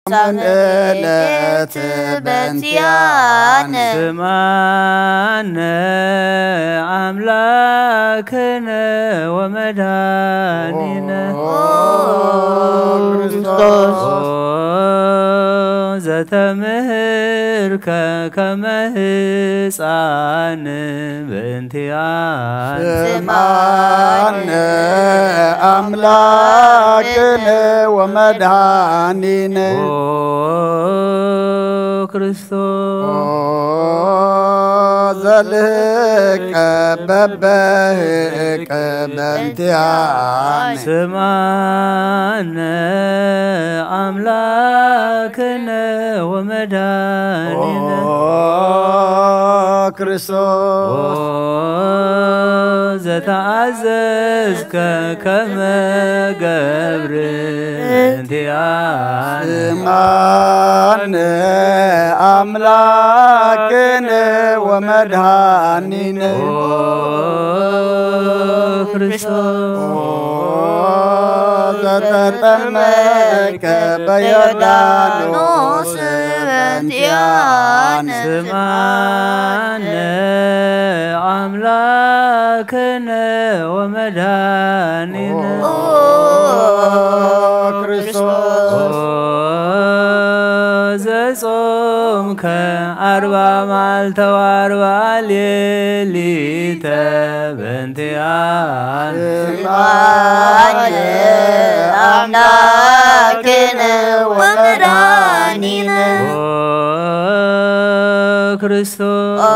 ሳምንት በንቲያነ። ስምዓነ ኣምላክነ ወመድኃኒነ ኦ ክርስቶስ። ኦ ዘተምህርከ ከመ ህፃን በእንቲኣነ። ስምዓነ ኣምላክነ ወመድኃኒነ ኦ ክርስቶስ። ኦ ዘልህቀ በበህቅ በእንቲኣነ። ስምዓነ ኣምላክነ ወመድኃኒነ ኦ ክርስቶስ። ኦ ዘተኣዘዝከ ከመ ገብር እንቲኣነ። ስምዓነ ኣምላክነ ወመድኃኒነ ኦ ክርስቶስ። ኦ ዘተጠመቀ በዮርዳኖስ በእንቲኣነ። ስምዓነ ኣምላክነ ወመድኃኒነ ኦ ክርስቶስ። ኦ ዘጾምከ ኣርባ መዓልተ ወኣርባ ሌሊተ በእንቲኣነ። ስምዓነ ኣምላክነ ወመድኃኒነ ኦ ክርስቶስ። ኦ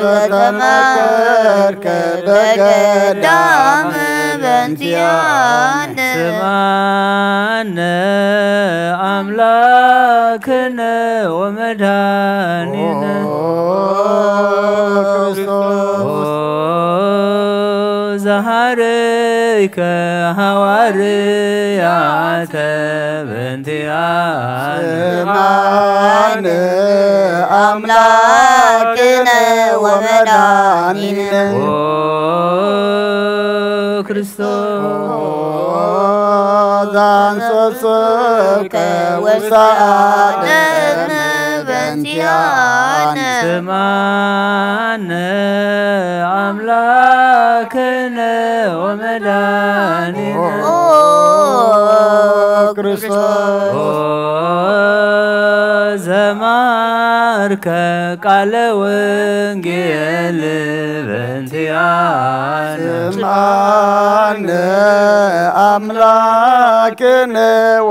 ዘተመከርከ በገዳም በእንቲኣነ። ስምዓነ ኣምላክነ ወመድኃኒነ ኦ ክርስቶስ። ኦ ዘሃረይከ ሃዋርያተ በእንቲኣነ። ስምዓነ ኣምላክነ ወመድኃኒነ ኦ ክርስቶስ። ኦ ዘአንሰስከ ውስተ ዓለም በእንቲኣነ። ስምዓነ ኣምላክነ ወመድኃኒነ ኦ ክርስቶስ። ኦ ዘማርከ ቃለ ወንጌል በእንቲኣነ። ስምዓነ ኣምላክነ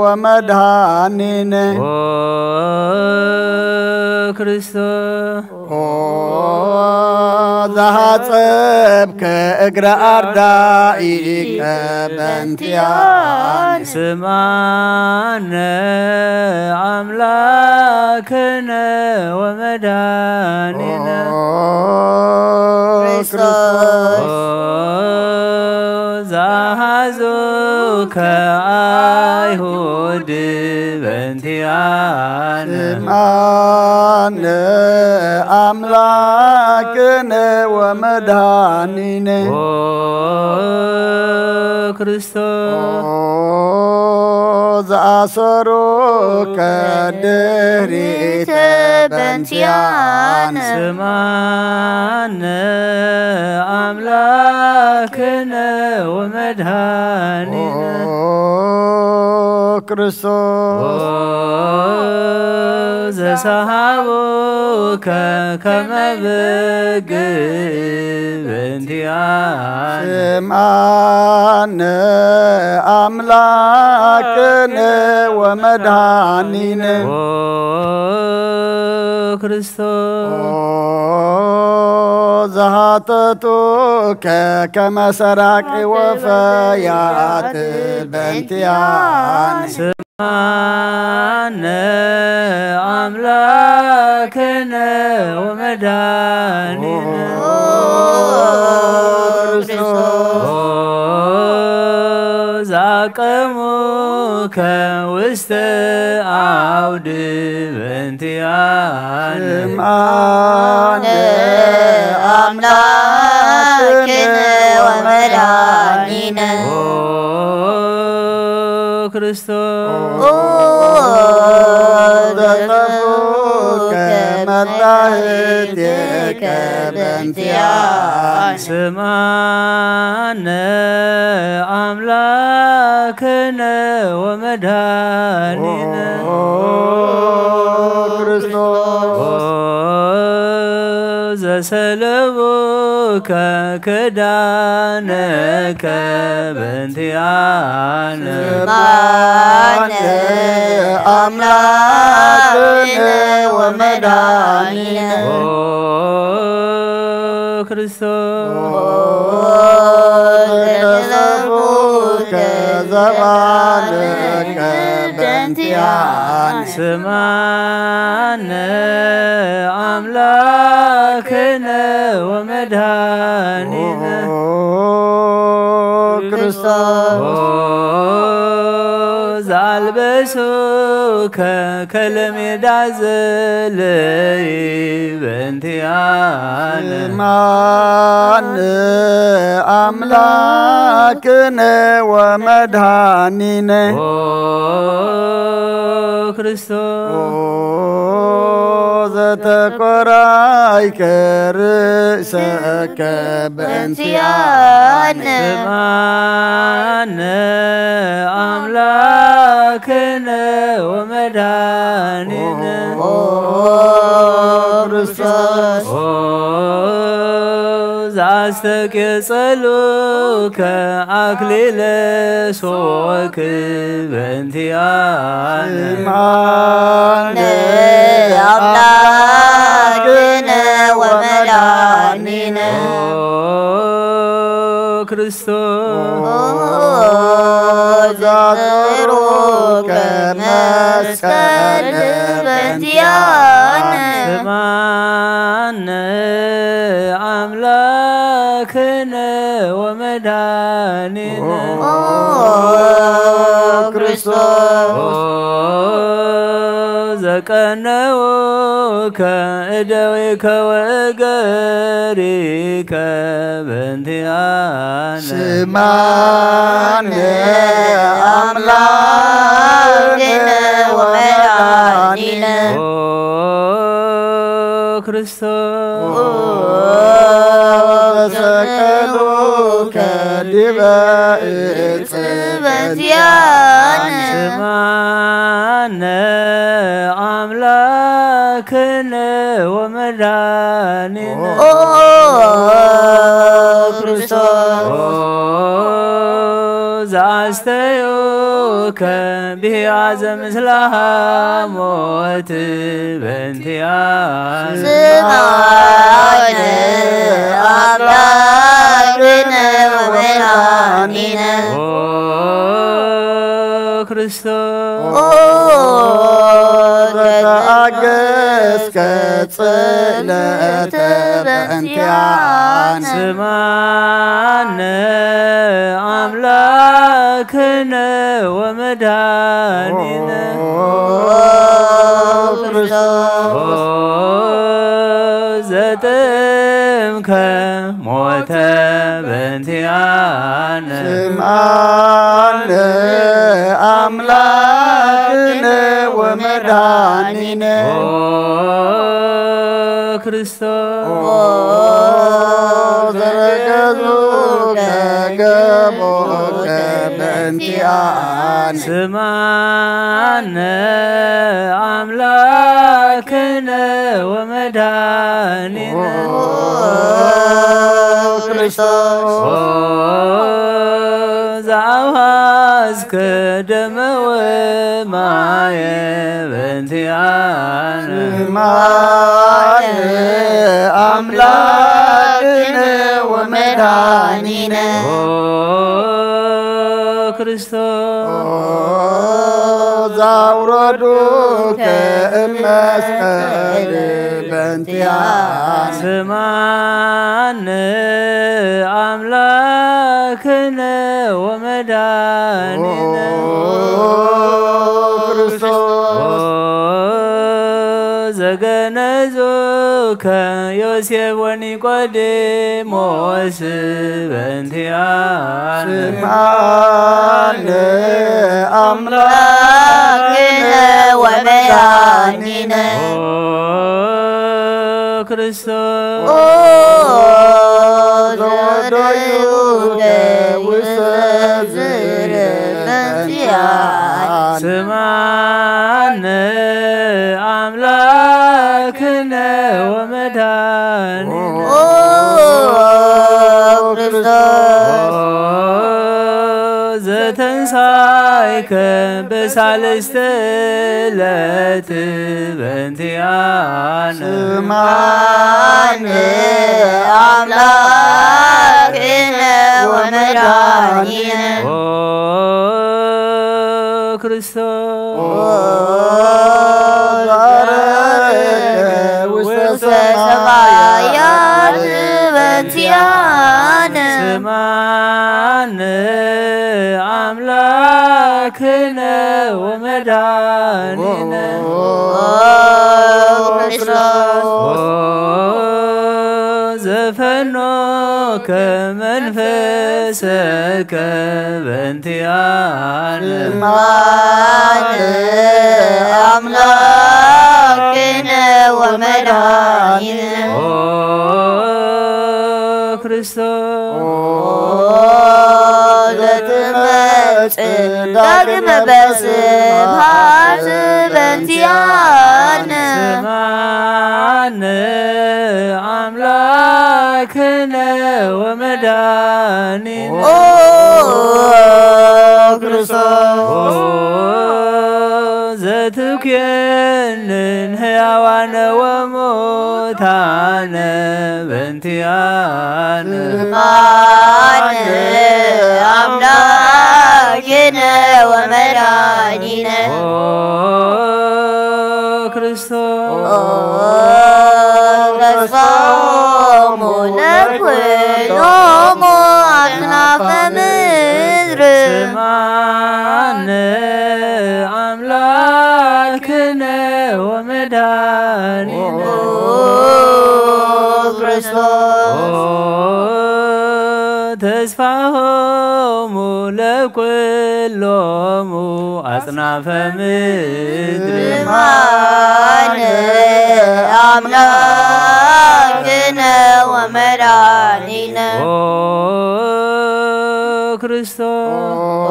ወመድኃኒነ ኦ ክርስቶስ። ኦ ዘሃጸብከ እግረ ኣርዳኢከ በእንቲኣነ። ስምዓነ ኣምላክነ ወመድኃኒነ ኦ ክርስቶስ። ኦ ዘሃዙከ ኣይሁድ በእንቲኣነ። ስምዓነ ኣምላክነ ወመድኃኒነ ኦ ክርስቶስ። ኦ ዘአሰሩከ ድህሪተ በእንቲኣነ። ስምዓነ ኣምላክነ ወመድኃኒነ ኦ ክርስቶስ። ኦ ዘሰሃቡከ ከመ በግ በእንቲኣነ። ስምዓነ ኣምላክነ ወመድኃኒነ ኦ ክርስቶስ። ኦ ዘሃተቱከ ከመ ሰራቂ ወፈያት በእንቲኣነ። ስምዓነ ኣምላክነ ወመድኃኒነ ኦ ክርስቶስ። ኦ ዘአቀሙከ ውስተ አውድ በእንቲኣነ። ስምዓነ ኣምላክነ ወመድኃኒነ ኦ ክርስቶስ። ኦ ጻህትከ በእንቲኣነ። ስምዓነ ኣምላክነ ወመድኃኒነ። ኦ ክርስቶስ። ኦ ዘሰለቡከ ክዳነከ በእንቲኣነ። ስምዓነ ኣምላክነ ወመድኃኒነ። ኦ ክርስቶስ። ኦ ዘሰለቡከ ዘባነከ በእንቲኣነ። ስምዓነ ኣምላክነ ወመድኃኒነ። ኦ ክርስቶስ። ኦ ዘአልበሱከ ከለሜዳ ዘለይ በእንቲኣነ። ስምዓነ ኣምላክነ ወመድኃኒነ። ኦ ክርስቶስ። ኦ ዘተኮራይከ ርእሰከ በእንቲኣነ። ስምዓነ ኣምላክነ ወመድኃኒነ። ኦ ክርስቶስ። ኦ ዘአስተቄጸሉከ አክሊለ ሶክ በእንቲኣነ። ስምዓነ ኣምላክነ ወመድኃኒነ። ኦ ክርስቶስ። ኦ ዘአጽሩከ መስቀል በእንቲኣነ። ስምዓነ ኣምላክነ ወመድኃኒነ። ኦ ክርስቶስ። ኦ ዘቀነውከ እደዊከ ወእገሪከ በእንቲኣነ። ስምዓነ ኣምላክነ ወመድኃኒነ። ኦ ክርስቶስ። ኦ ዘሰቀሉከ ዲበ እጽ በእንቲኣነ። ስምዓነ ኣምላክነ ወመድኃኒነ። ኦ ክርስቶስ። ኦ ዘአስተዩከ ብሕያዘ ምስለ ሐሞት በእንቲኣነ። ስምዓነ ኣምላክነ ወመድኃኒነ። ኦ ክርስቶስ። ኦ ዘተአገስከ ጽለተ በእንቲኣነ። ስምዓነ ኣምላክነ ወመድኃኒነ። ኦ ክርስቶስ። ኦ ዘጥምከ ሞተ በእንቲኣነ። ስምዓነ ኣምላክነ ወመድኃኒነ። ኦ ክርስቶስ። ኦ ዘረገዙከ ገቦከ በእንቲኣነ። ስምዓነ ኣምላክነ ወመድኃኒነ። ኦ ክርስቶስ። ኦ ዘአውሃዝከ ደመ ወማየ በእንቲኣነ። ስምዓነ ኣምላክነ ወመድኃኒነ። ኦ ክርስቶስ። ኦ ዘአውረዱከ እመስቀል በእንቲኣነ። ስምዓነ ኣምላክነ ወመድኃኒነ። ኦ ክርስቶስ። ኦ ዘገነዙከ ዮሴፍ ወኒቆዲሞስ በእንቲኣነ። ስምዓነ ኣምላክነ ወመድኃኒነ። ኦ ኦ ዘወደዩ ውስተ ዝርበንቲያን ስማነ ኣምላክነ ወመድኃኒነ ኦ ክርስቶስ ዘተንሳይከ በሳልስት ዕለት በእንቲአነ ስማነ ኣምላክነ ወመድኃኒነ ኦ ክርስቶስ ኦ ዘረከ ውስተ ሰማያት በእንቲአነ ስማነ ኣምላክነ ወመድኃኒነ ኦ ክርስቶስ ኦ ዘፈኖከ መንፈሰከ በእንቲአነ ስማነ ኣምላክነ ወመድኃኒነ ኦ ክርስቶስ ኦ ዘትመጽእ ዳግመ በስብሐት በእንቲአነ ስማነ ኣምላክነ ወመድኃኒነ ኦ ክርስቶስ ኦ ዘትኩንን ሕያዋነ ወሙታነ በእንቲአነ ስማነ ኣምላክነ ወመድኃኒነ ኦ ክርስቶስ ኦ ተስፋሆሙ ለኩሎሙ ኣጽናፈ ምድር ስማነ ኣምላክነ ወመድኃኒነ ኦ ክርስቶስ ኦ ተስፋሆሙ ለኩሎሙ ኣጽናፈ ምድር ስማነ ኣምላክነ ወመድኃኒነ ኦ ክርስቶስ ኦ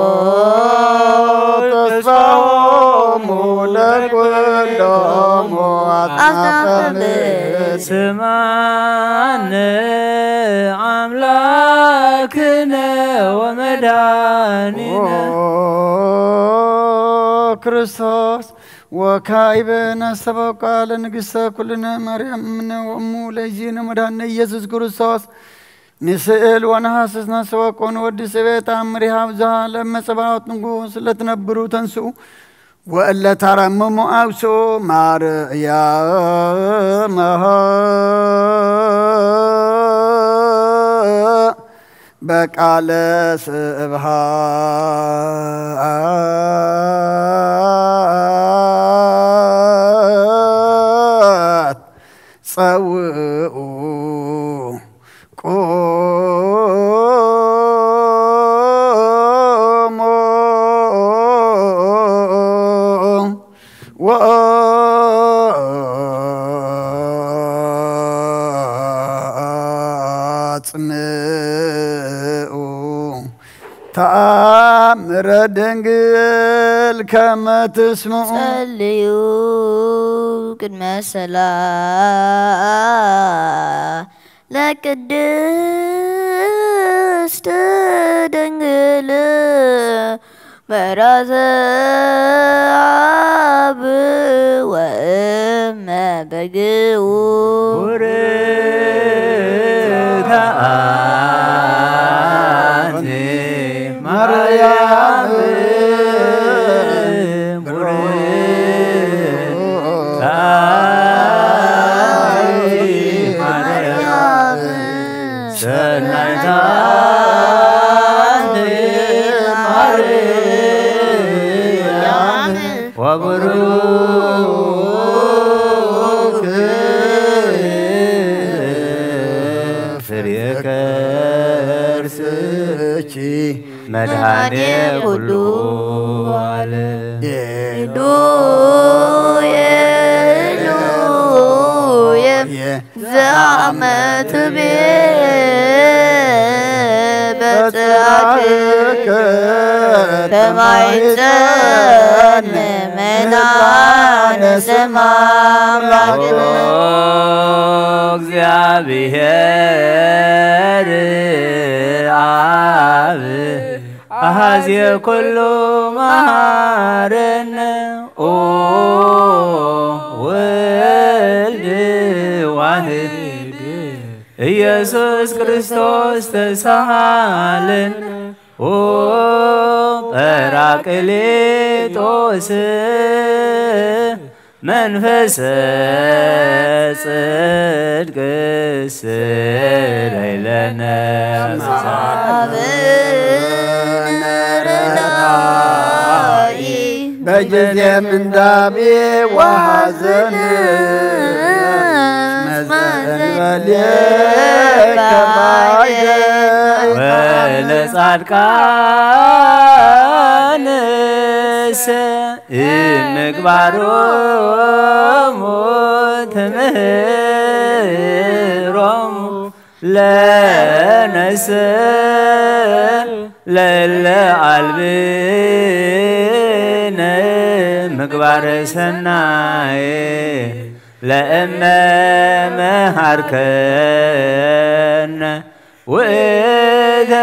ተስፋሆሙ ለኩሎሙ ኣጽናፈ ምድር ስማነ ኣምላክነ ወመድኃኒነ ኦ ክርስቶስ ወካዕበ ነስተበቁዓ ለንግሥተ ኩልነ ማርያም እምነ ወእሙ ለእግዚእነ መድኃኒነ ኢየሱስ ክርስቶስ ንስእል ወነሐስስ ነስተበቁ ንወዲ ስቤ ተአምሪሃ ብዙሃ ለመጸባዖት ንጉሥ ለትነብሩ ተንስኡ ወእለ ታረምሙ አውስኡ ማርያም በቃለ ስብሃት ጸውኡ ቆሞ ወአጽምኡ ተአምረ ድንግል ከመ ትስምዑ። ጸልዩ ቅድመ ሰላ ለቅድስት ድንግል በራዘ አብ ወእመ በግኡ። ቡርክት አንቲ ማርያም ቡርክት አንቲ ማርያም ሰናይት አንቲ ማርያም ወቡሩክ ፍሬ ከርስኪ መድኃኔ ኩሉ ዓለም። ሄሉየ ሄሉየ መትቤ በጽሐኪ ከማይጸን መናን ስማ ኣምላክነ። ኦ እግዚአብሔር አብ አሐዜ ኩሉ መሐረነ። ኦ ወልድ ዋህድ ኢየሱስ ክርስቶስ ተሳሃለነ። ኦ ጳራቅሊጦስ መንፈሰ ጽድቅ ስረይ ለነ። አብነ ረዳኢ በጊዜ ምንዳቤ ወሐዘን መዘንበሌከ ባይደ ወለጻድቃንሰ እምግባሮሙ ትምህሮሙ ለነሰ ለለ አልብነ ምግባረ ሰናይ ለእመ መሃርከነ ውእተ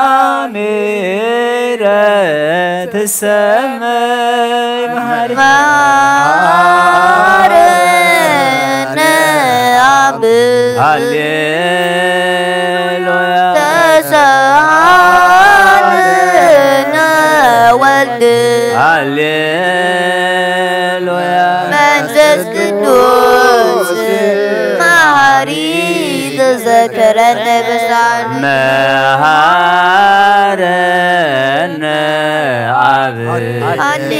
አሚረ ትሰመይ መሃሪ መሃረነ አብ ሃሌሉያ ተሳሃለነ ወልድ ሃሌሉያ መንፈስ ቅዱስ መሃሪ ተዘከረነ በሳል መሃረነ አብ ሃሌ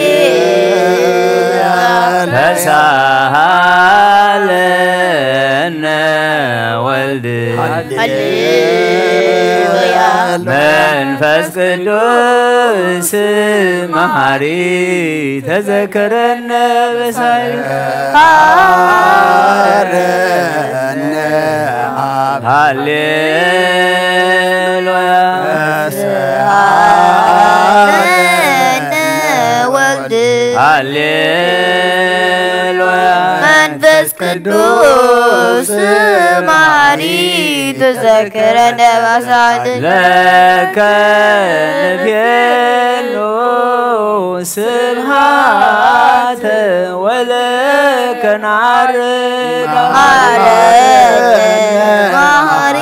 ተሳሃለነ ወልድ ሃሌሉያ መንፈስ ቅዱስ መሃሪ ተዘከረነ በሳል ሃሌሉያ ወልድ ሃሌሉያ መንፈስ ቅዱስ መሃሪ ተዘከረነ በሳል ለከ ንፌኑ ስብሃተ ወለከ ናርዳ መሃረነ መሃሪ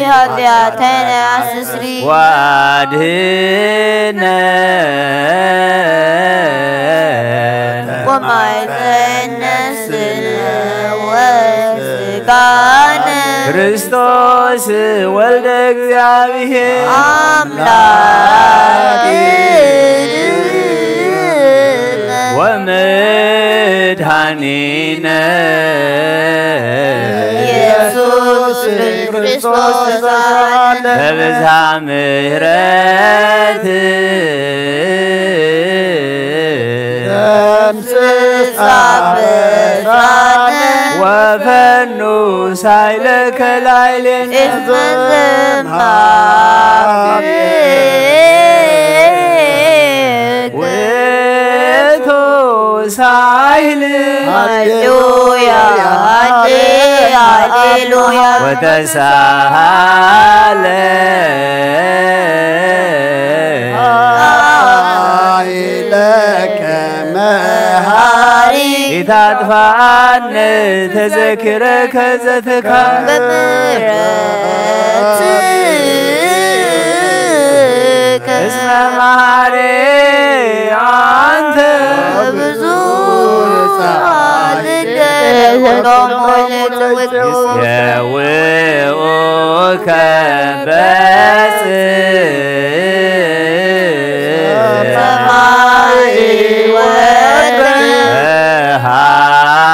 ኃጢአተነ አስስሪ ዋድህነ ወማይተነስነ ወስጋነ ክርስቶስ ወልደ እግዚአብሔር አምላክ ወመድኃኒነ ኢየሱስ ክርስቶስ ተሳሃለነ ተብዝሃ ምሕረት ደምስስ አበሳነ ወፈኑ ሳይለከ ላይሌነ እስመ ዘምሃር ውእቱ ሳይል ሃሌሉያ ሃሌ ሃሌሉያ ወተሳሃለ ኃይለከ መሃሪ ኢታጥፋነ ተዘክረከ ዘትካል በምሕረትከ እስመ መሃሪ አንተ ብዙ ጻድቅ ወሎሙ ለትውክል የውኡከ በጽ ሰማይ ወወልድ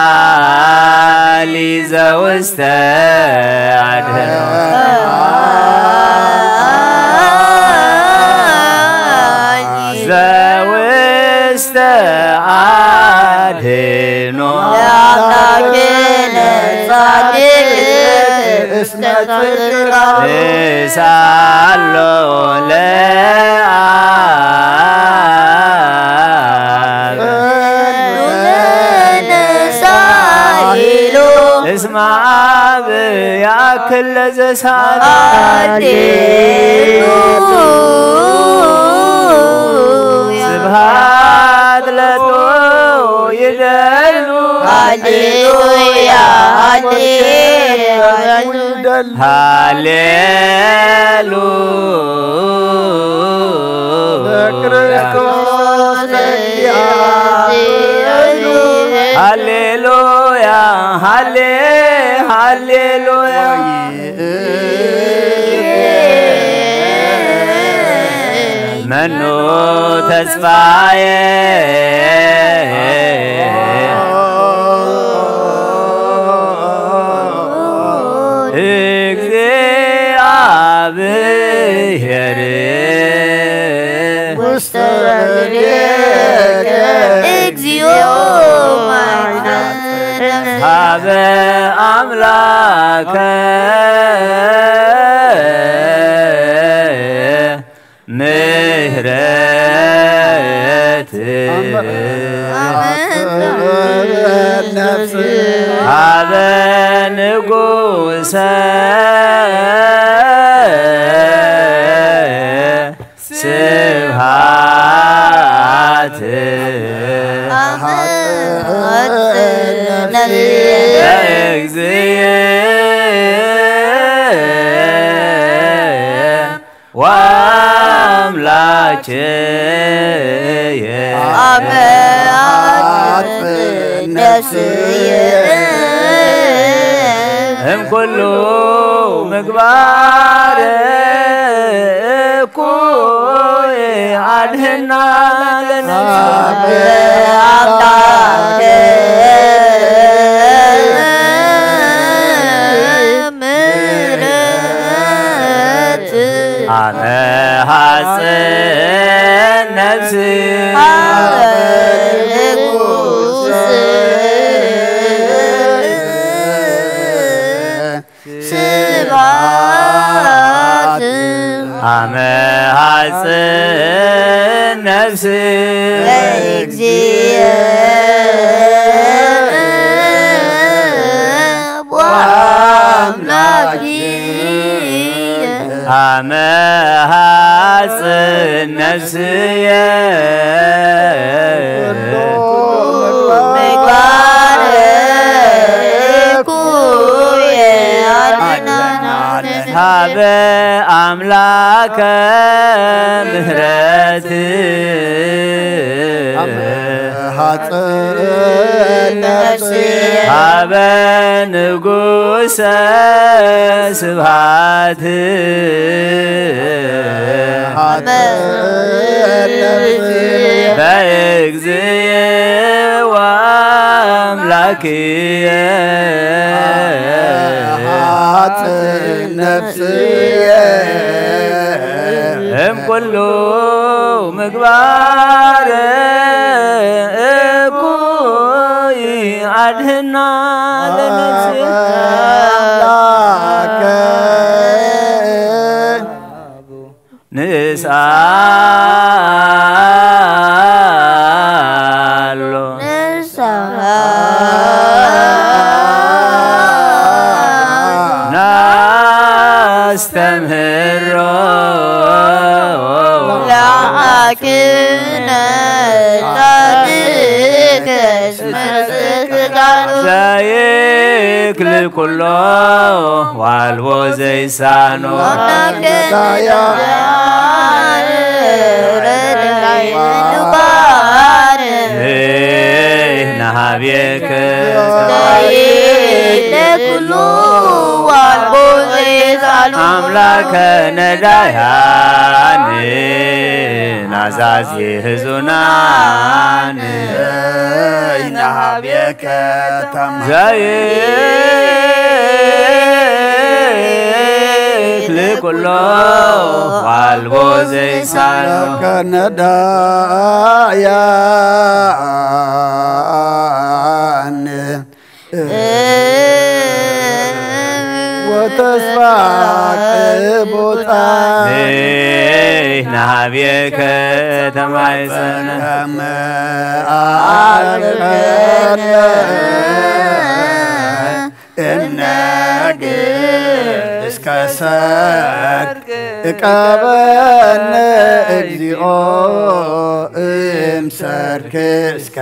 ሃሊ ዘውስተ አድህኖ ዘውስተ አድህኖ ለአምላክነ ጻድቅ ንሳሎ ለአብ እስመ አብ ያክል ለዘሳብ ስብሐት ለቶ ይደሉ ሃሌሉያ ሃሌሉ ለክርስቶስ ሃሌሉያ ሃሌ ሃሌሉያ መኑ ተስፋዬ እግዚአብሔር ውስተ እዴከ እግዚኦ ማይነነ ሀበ አምላከ ምህረት ሀበ ንጉሰ ስብሐት ለእግዚእ ወአምላኬየ አመ አጽንዕት ነፍስየ እምኩሉ ምግባር እኩይ አድህና ለነፍስየ አምላኬ ምሕረት አመ ሐጽን ነፍስ ሀበ ንጉስ ስብሐት አመ ሐጽን ነፍስ ለእግዚእ ወአምላኪ አመ ሐጽን ነፍስየ ምግባር እኩይ አድነናል ሀበ አምላከ ምህረት ሐጽን ነፍስየ ሀበ ንጉሰ ስብሐት ሐጽን ነፍስየ በእግዚእ ወአምላክየ ሐጽን ነፍስየ እምኩሉ ምግባር እኩይ አድህና ለነፍስየ አምላከ ንስአሎ ንስሐ ናስተምህሮ ለአኪነ ጻድቅ እስመ ስጋኑ ዘይክል ኩሎ ዋልቦ ዘይሳኖ ነሃብየከ ኩሉ ዋልቦ ዘይሳኖ አምላከ ነዳያን ናዛዚ ህዙናን ነሃብየከ ዘይክል ኩሎ ዋልቦ ዘይሳኖ ከነዳያን ተስፋ ቅቡጻ ንሕና ብከ ተማይጸና ከመ ኣልከነ እምነግ እስከ ሰርክ እቀበነ እግዚኦ እምሰርክ እስከ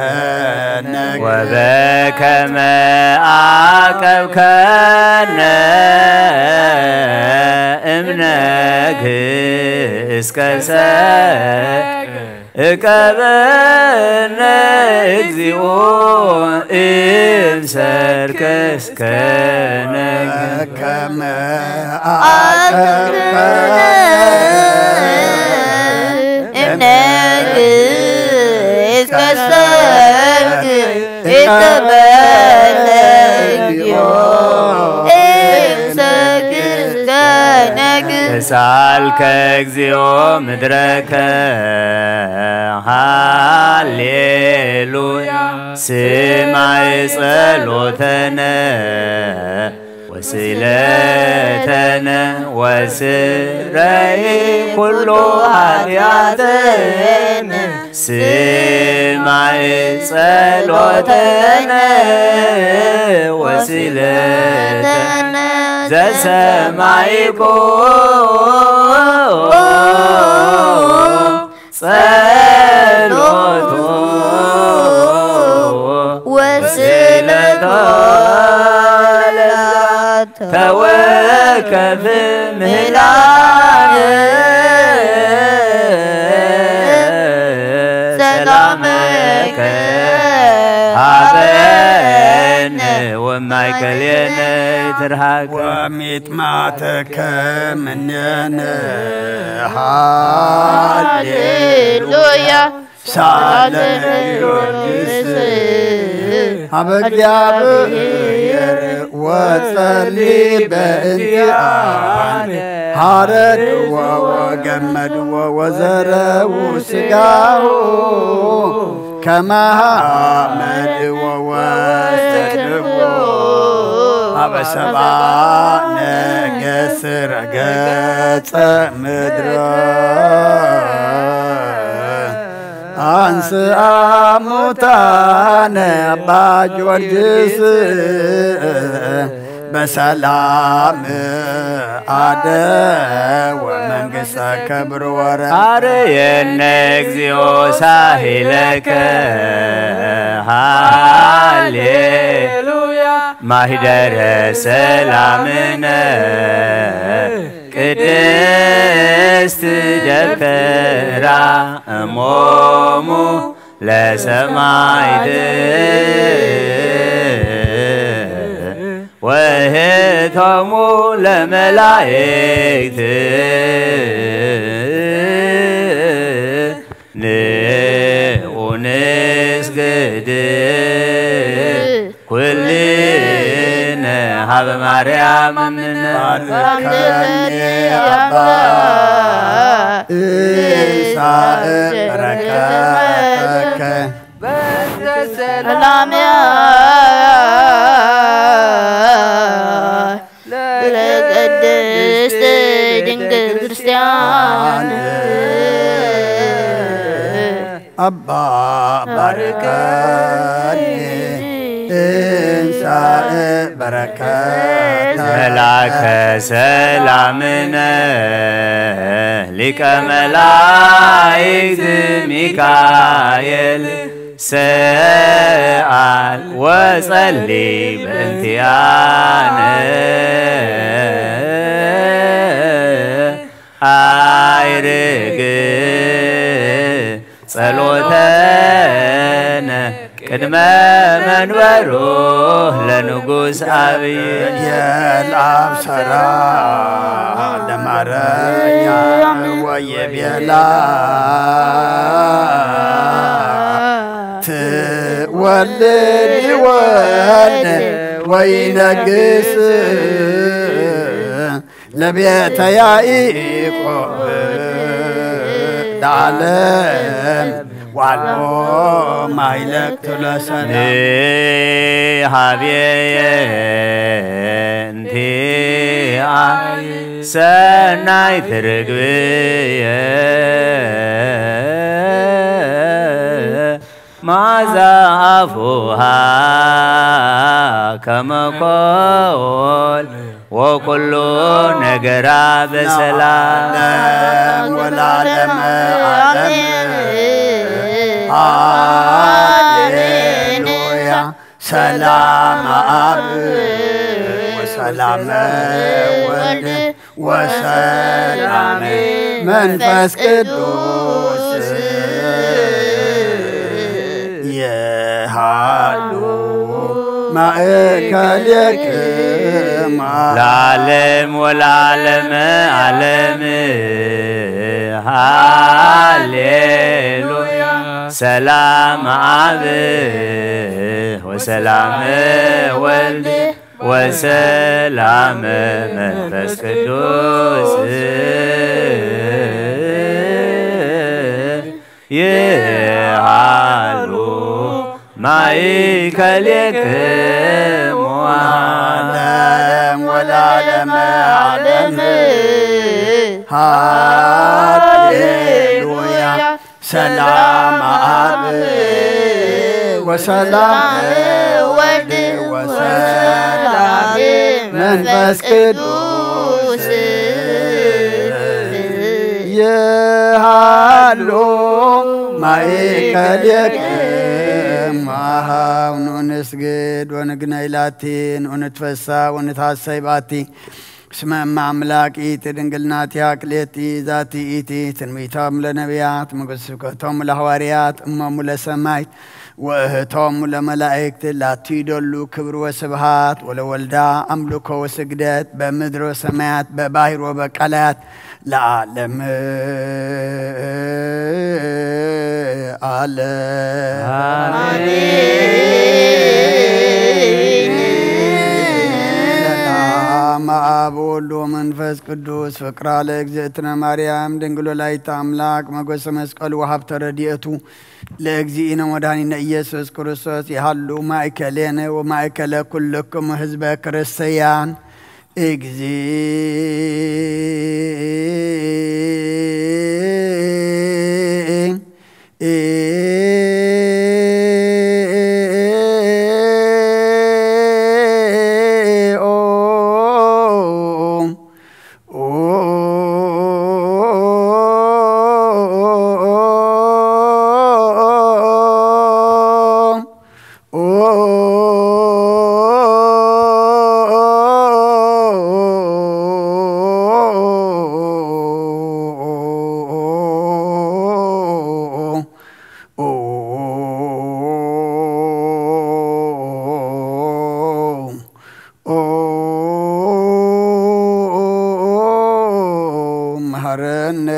ነግ ወበከመ ዓቀብከነ እምነግ እስከ ሰርክ እቀበነ እግዚኦ እምሰርክ እስከ ነግ ከመ ኣቀብከነ እምነግ እስከ ሰርክ እቀበነ እግዚኦ እምሰርክ እስከ ነግ ተሳልከ እግዚኦ ምድረከ ሃሌሉያ ስማይ ጸሎተነ ወስለተነ ወስረይ ኩሉ ኃጢአተነ ስማይ ጸሎተነ ወስለተነ ዘሰማይኮ ጸሎቶ ወስለቶ ተወከፍ ምህላነ ሰላመከ ሃበነ ወማእከሌነ ትርሃቅ ወሚጥማተከ ምኔነ ሃሌሉያ ሳለ ጊዮርጊስ ሀበ እግዚአብሔር ወጸሊ በእንቲአነ ሐረድዎ ወገመድዎ ወዘረው ስጋሁ ከመ ሐመድዎ ወሰድዎ ሀበ ሰብአ ነገሥት ረገጸ ምድረ አንስአ ሙታነ አባ ጊዮርጊስ በሰላም አደ ወመንግሥተ ክብር ወረ አርየነ እግዚኦ ሳሂለከ ሃሌሉያ ማሂደረ ሰላምነ ቅድስት ደብተራ እሞሙ ለሰማይት ወህቶሙ ለመላእክት ንዑ ንስግድ ኩልነ ሀበ ማርያም እምነ ባርከኒ አባ ኢሳእ በረከተከ ሰላምያ ለቅድስት ድንግል ክርስቲያን አባ ባርከኒ እንሳእ በረከት መልአከ ሰላምነ ሊቀ መላእክት ሚካኤል ሰአል ወጸሊ በእንቲአነ አይርግ ጸሎተነ ቅድመ መንበሩ ለንጉስ አብይ የልአብ ሰራ ለማርያም ወይቤላ ትወልድ ወልድ ወይነግስ ለቤተ ያዕቆብ ለዓለም ዋልቦ ማይለቅ ትብሎ ሰላም። ንሃብየ እንቲኣይ ሰናይ ትርግብየ ማዛ ኣፉሃ ከመኮል ወኩሉ ነገራ በሰላም ለዓለም ወለዓለመ ዓለም። ሃሌሉያ። ሰላም አብ ወሰላም ወልድ ወሰላም መንፈስ ቅዱስ የሃሉ ማእከሌክማ ለዓለም ወለዓለመ ዓለም። ሃሌሉያ። ሰላም አብ ወሰላም ወልድ ወሰላም መንፈስ ቅዱስ ይሃሉ ማእከሌክሙ ለዓለም ወለዓለመ ዓለም። ሃሌሉያ። ሰላም አብ ወሰላም ወልድ ወሰላም መንፈስ ቅዱስ ይሃሉ ማእከሌክሙ። ንዑ ንስግድ ወንግነይ ላቲ፣ ንዑ ንትፈሳ ወንትሐሰይ ባቲ። እስመ እመ አምላክ ይእቲ ድንግል ናቲሃ ክልኤቲ ዛቲ ይእቲ ትንቢቶም ለነቢያት፣ ምጉስ ስብከቶም ለሐዋርያት፣ እሞሙ ለሰማይት ወእህቶም ለመላእክት፣ ላቲ ይደሉ ክብር ወስብሃት ወለወልዳ አምልኮ ወስግደት በምድር ወሰማያት በባህር ወበቀላያት ለዓለም ዓለም። ሰላም አብ ወወልድ ወመንፈስ ቅዱስ ፍቅራ ለእግዝእትነ ማርያም ድንግል ወላዲተ አምላክ መጎሰ መስቀሉ ወሀብተ ረድኤቱ ለእግዚእነ ወመድኃኒነ ኢየሱስ ክርስቶስ ይሃሉ ማእከሌነ ወማእከለ ኩልክሙ ህዝበ ክርስቲያን። እግዚእ መሐረነ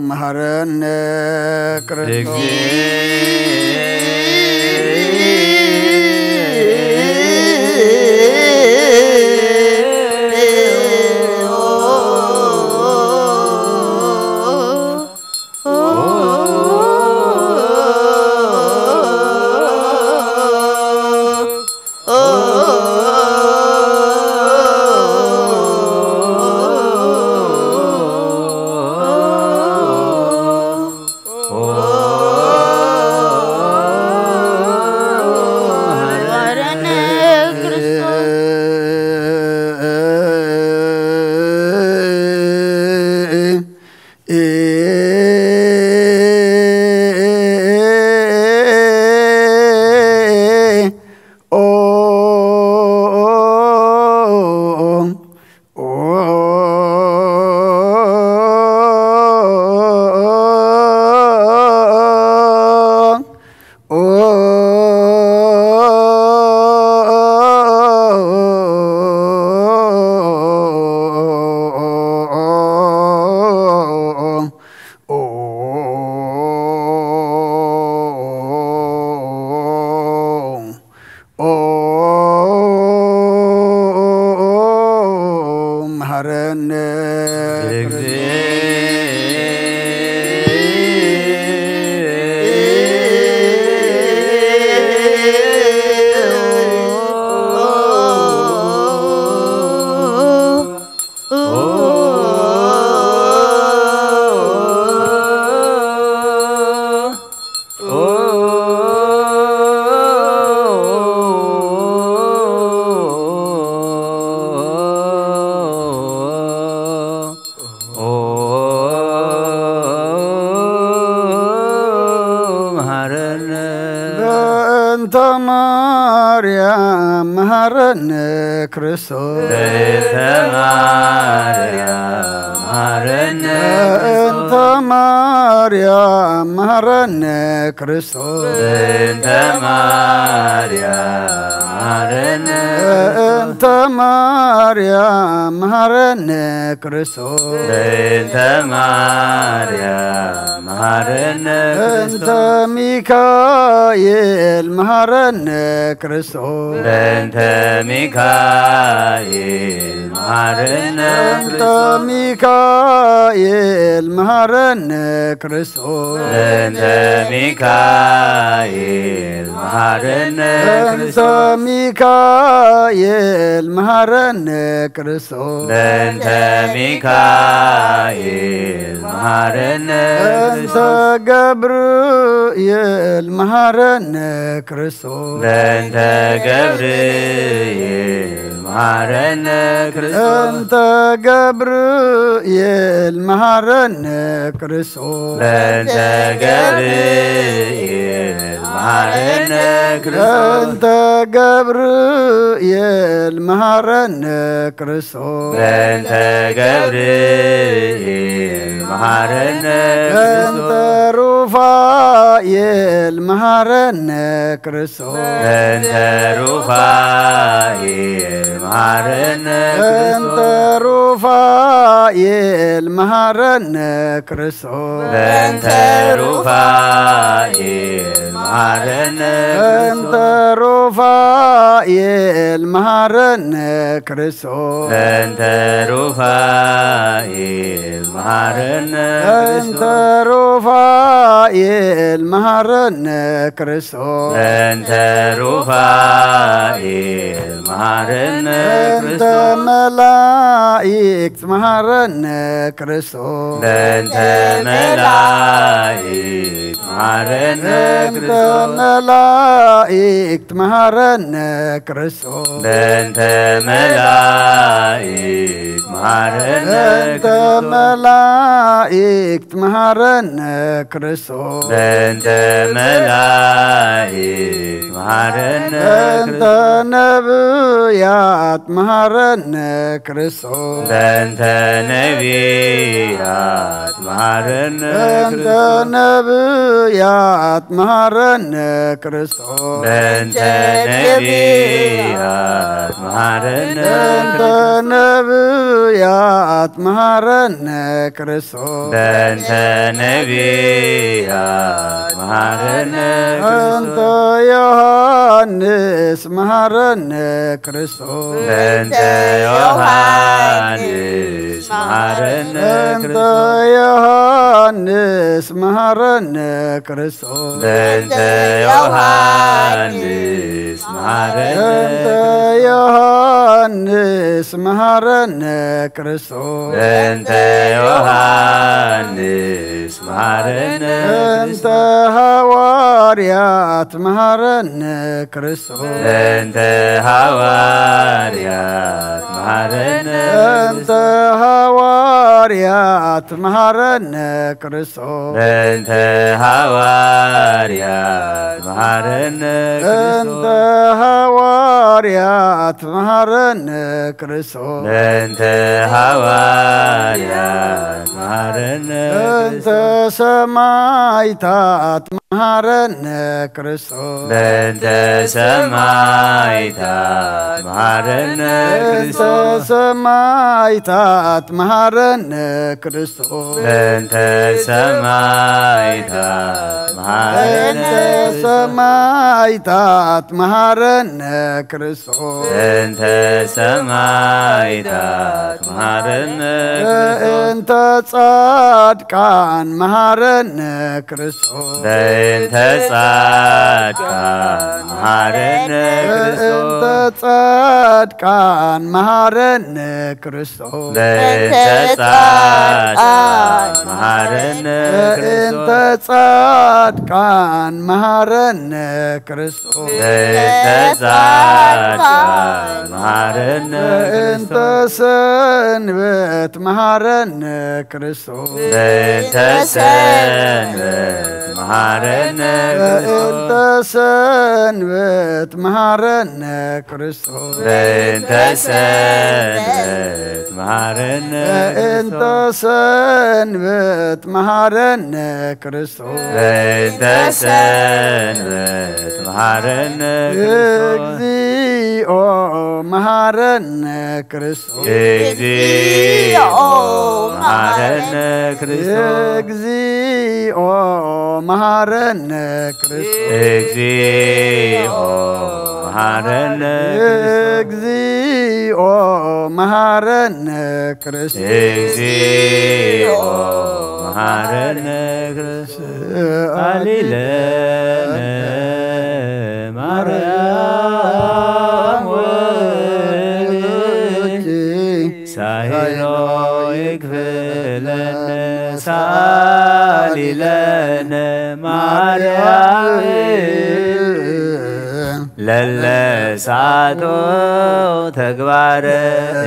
መሐረነ ክርስቶስ። ማርያም መሃረነ ክርስቶስ። በእንተ ማርያም መሃረነ በእንተ ማርያም መሃረነ ክርስቶስ። በእንተ ማርያም መሃረነ በእንተ ማርያም መሃረነ ክርስቶስ። በእንተ ማርያም መሃረነ በእንተ ሚካኤል መሃረነ ክርስቶስ። በእንተ ሚካኤል መሃረነ በእንተ ሚካኤል መሃረነ ክርስቶስ። በእንተ ሚካኤል መሃረነ በእንተ ሚካኤል መሃረነ ክርስቶስ። በእንተ ሚካኤል መሃረነ በእንተ ገብርኤል መሃረነ ክርስቶስ። በእንተ ገብርኤል መሃረነ ክርስቶስ በእንተ ገብርኤል መሃረነ ክርስቶስ። በእንተ ገብርኤል መሃረነ ክርስቶስ በእንተ ገብርኤል መሃረነ ክርስቶስ። በእንተ ገብርኤል መሃረነ በእንተ ክርስቶስ ሩፋኤል መሃረነ ክርስቶስ። በእንተ ሩፋኤል መሃረነ በእንተ ክርስቶስ ሩፋኤል መሃረነ ክርስቶስ። በእንተ ሩፋኤል መሃረነ በእንተ ክርስቶስ ሩፋኤል መሃረነ ክርስቶስ። በእንተ ሩፋኤል መሃረነ በእንተ ክርስቶስ ሩፋኤል መሃረነ ክርስቶስ። በእንተ ሩፋኤል መሃረነ በእንተ ክርስቶስ መላእክት መሃረነ ክርስቶስ። በእንተ መላእክት መሃረነ በእንተ ክርስቶስ መላእክት መሃረነ ክርስቶስ። በእንተ መላእክት መሃረነ በእንተ ክርስቶስ መላእክት መሃረነ ክርስቶስ። በእንተ መላእክት መሃረነ በእንተ ክርስቶስ ነብያት መሃረነ ክርስቶስ። በእንተ ነቢያት መሃረነ በእንተ ክርስቶስ ነብያት መሃረነ ክርስቶስ። በእንተ ነቢያት መሃረነ በእንተ ክርስቶስ ነብያት መሃረነ ክርስቶስ። በእንተ ነቢያት መሃረነ በእንተ ክርስቶስ ዮሐንስ መሃረነ ክርስቶስ። በእንተ ዮሐንስ መሃረነ በእንተ ክርስቶስ ዮሐንስ መሃረነ ክርስቶስ። በእንተ ዮሐንስ መሃረነ በእንተ ዮሐንስ መሃረነ ክርስቶስ። በእንተ ዮሐንስ መሃረነ በእንተ ሃዋርያት መሃረነ ክርስቶስ። በእንተ ሃዋርያት መሃረነ በእንተ ሃዋርያት መሃረነ ክርስቶስ። በእንተ ሃዋርያት መሃረነ በእንተ ክርስቶስ ሃዋርያት መሃረነ ክርስቶስ። በእንተ ሃዋርያት መሃረነ በእንተ ክርስቶስ ሰማይታት መሃረነ ክርስቶስ። በእንተ ሰማይታት መሃረነ በእንተ ክርስቶስ ሰማይታት መሃረነ ክርስቶስ። በእንተ ሰማይታት መሃረነ በእንተ ሰማይታት መሃረነ ክርስቶስ። በእንተ ሰማይታት መሃረነ ክርስቶስ በእንተ ጻድቃን መሃረነ ክርስቶስ። በእንተ ጻድቃን መሃረነ ክርስቶስ በእንተ ጻድቃን መሃረነ ክርስቶስ። በእንተ ጻድቃን መሃረነ በእንተ ክርስቶስ ጻድቃን መሃረነ ክርስቶስ። በእንተ ጻድቃን መሃረነ በእንተ ክርስቶስ ሰንበት መሃረነ ክርስቶስ። በእንተ ሰንበት መሃረነ ክርስቶስ። በእንተ ሰንበት መሃረነ ክርስቶስ። በእንተ ሰንበት መሃረነ በእንተ ክርስቶስ። ሰንበት መሃረነ ክርስቶስ። በእንተ ሰንበት መሃረነ ክርስቶስ። እግዚኦ መሃረነ ክርስቶስ። እግዚኦ መሃረነ ክርስቶስ። እግዚኦ መሃረነ ክርስቶስ። እግዚኦ መሃረነ ክርስቶስ። እግዚኦ መሃረነ ክርስቶስ። እግዚኦ መሃረነ ክርስቶስ። አሊለነ ማርያም ወልኪ ሳይሎ ይክፍለነ ሳሊ ለነ ማርያም ለለ ሳቶ ተግባረ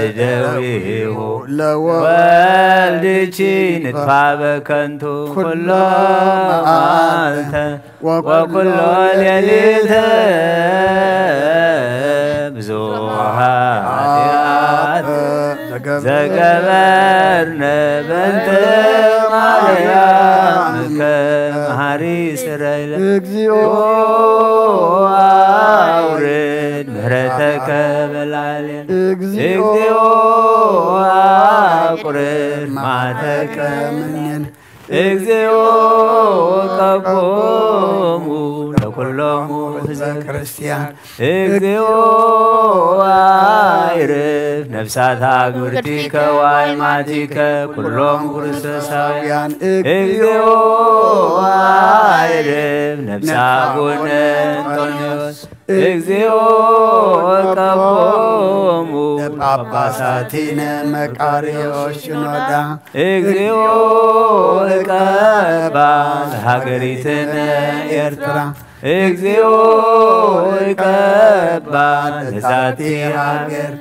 እደዊሁ ለወልድኪ ንጥፋ በከንቱ ኩሎ መዓልተ ወኩሎ ሌሊተ ብዙሃ ኃጢአት ዘገበርነ በእንተ ማርያምከ መሃሪ ስረይለ እግዚኦ አውርድ ምህረተከ በላሌን እግዚኦ አቁርድ ማተከ ምንን እግዚኦ ቀቦሙ ለኩሎሙ ህዝበ ክርስቲያን እግዚኦ አይርፍ ነፍሳታ ግብርቲከ ዋይማቲከ ኩሎም ክርስቶሳውያን እግዚኦ አይርፍ ነፍሳ አቡነ እንጦንዮስ እግዚኦ ቀቦሙ ለጳጳሳቲነ መቃርዮስ ሽኖዳ እግዚኦ እቀባ ለሃገሪትነ ኤርትራ እግዚኦ እቀባ ለዛቲ ሃገር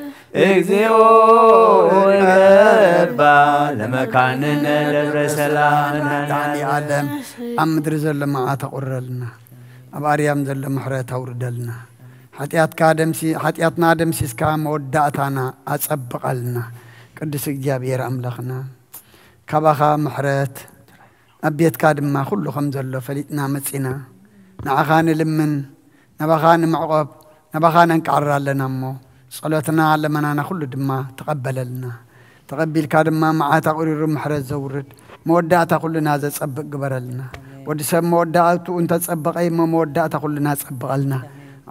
እግዚኦ እቀባ ለመካንነ ደብረ ሰላም መድኃኔ ዓለም ኣብ ምድሪ ዘሎ መዓት ኣቑርረልና ኣብ ኣርያም ዘሎ ምሕረት ኣውርደልና ሓጢኣትካ ደምሲ ሓጢኣትና ደምሲስካ መወዳእታና ኣጸብቐልና ቅዱስ እግዚኣብሔር ኣምላኽና ካባኻ ምሕረት ኣብ ቤትካ ድማ ኩሉ ከም ዘሎ ፈሊጥና መጺና ንዓኻ ንልምን ናባኻ ንምዕቆብ ናባኻ ነንቃዕር ኣለና እሞ ጸሎትና ለመናና ኩሉ ድማ ተቐበለልና ተቐቢልካ ድማ መዓት ኣቑሪሩ ምሕረት ዘውርድ መወዳእታ ኩልና ዘጸብቕ ግበረልና ወዲ ሰብ መወዳእትኡ እንተጸበቐ እሞ መወዳእታ ኩልና ጸብቐልና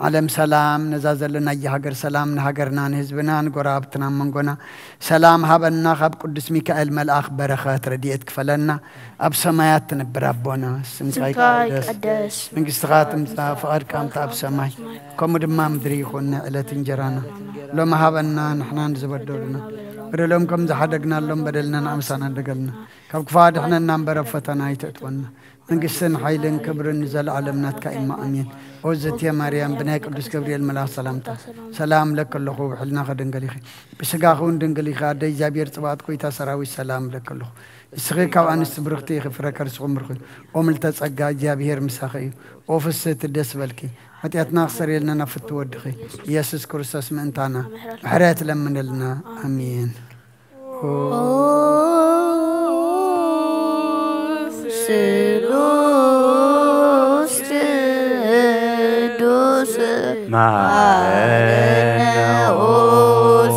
ዓለም ሰላም ነዛ ዘለናያ ሃገር ሰላም ንሃገርና ንህዝብና ንጎረባብትና መንጎና ሰላም ሃበና ካብ ቅዱስ ሚካኤል መልኣኽ በረኸት ረድኤት ክፈለና ኣብ ሰማያት ትነብር ኣቦና ስምካ ይቀደስ መንግስትኻ ትምጻእ ፍቓድካ ምታ ኣብ ሰማይ ከምኡ ድማ ምድሪ ይኹን ዕለት እንጀራና ሎሚ ሃበና ንሕናን ዝበደሉና በደሎም ከም ዝሓደግናሎም በደልና ንኣምሳና ደገልና ካብ ክፋ ድሕነና እምበር ኣብ ፈተና ኣይተእትወና መንግስትን ሓይልን ክብርን ንዘለዓለም ናትካ እማ ኣሜን። ኦዝትየ ማርያም ብናይ ቅዱስ ገብርኤል መልኣኽ ሰላምታ ሰላም ለኪ ኣለኹ ብሕልና ከድንግል ኢኺ ብስጋኺ እውን ድንግል ኢኺ ኣደ እግዚኣብሔር ጽባኦት ኮይታ ሰራዊት ሰላም ለኪ ኣለኹ። እስኺ ካብ ኣንስቲ ብርኽቲ ኢኺ ፍረ ከርስኹም ብርኽ እዩ። ኦ ምልተ ጸጋ እግዚኣብሔር ምሳኺ እዩ። ኦ ፍስህቲ ደስ በልኪ ሓጢኣትና ክሰርየልና ናብ ፍቱ ወድኺ ኢየሱስ ክርስቶስ ምእንታና ምሕረት ለምንልና ኣሜን። ስሉስ ቅዱስ መሃረነ ኦ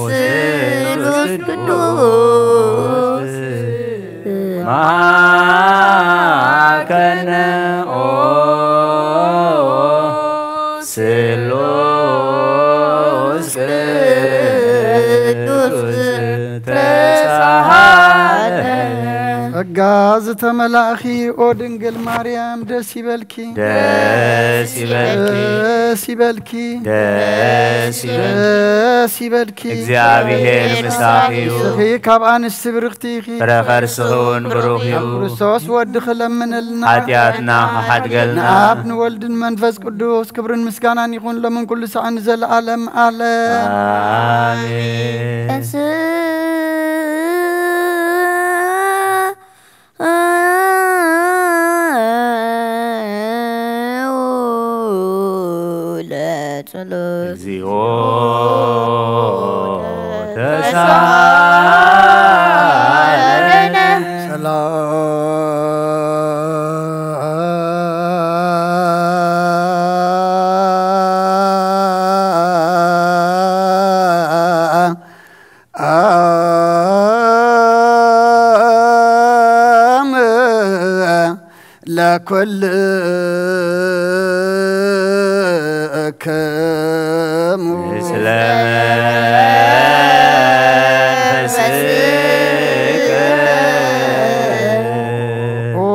ስሉስ ቅዱስ መሃከነ ኦ ስሉስ ቅዱስ ተሳሃለ ጸጋ ዝተመላእኺ ኦ ድንግል ማርያም ደስ ይበልኪ ደስ ይበልኪ ደስ ይበልኪ ደስ ይበልኪ ደስ ይበልኪ እግዚኣብሔር ምሳኺ እዩ። እስኺ ካብ ኣንስቲ ብርኽቲ ኢኺ ፍረ ከርስኺ እውን ብሩኽ እዩ። ክርስቶስ ወድኺ ለምንልና ሓጢኣትና ክሓድገልና ንኣብ ንወልድን መንፈስ ቅዱስ ክብርን ምስጋናን ይኹን ሎምን ኩሉ ሰዓን ንዘለዓለም ኣለም ኣሜን። ተሳለነ። ሰላም ለኩልክሙ። ምስለ መንፈስከ። ኦ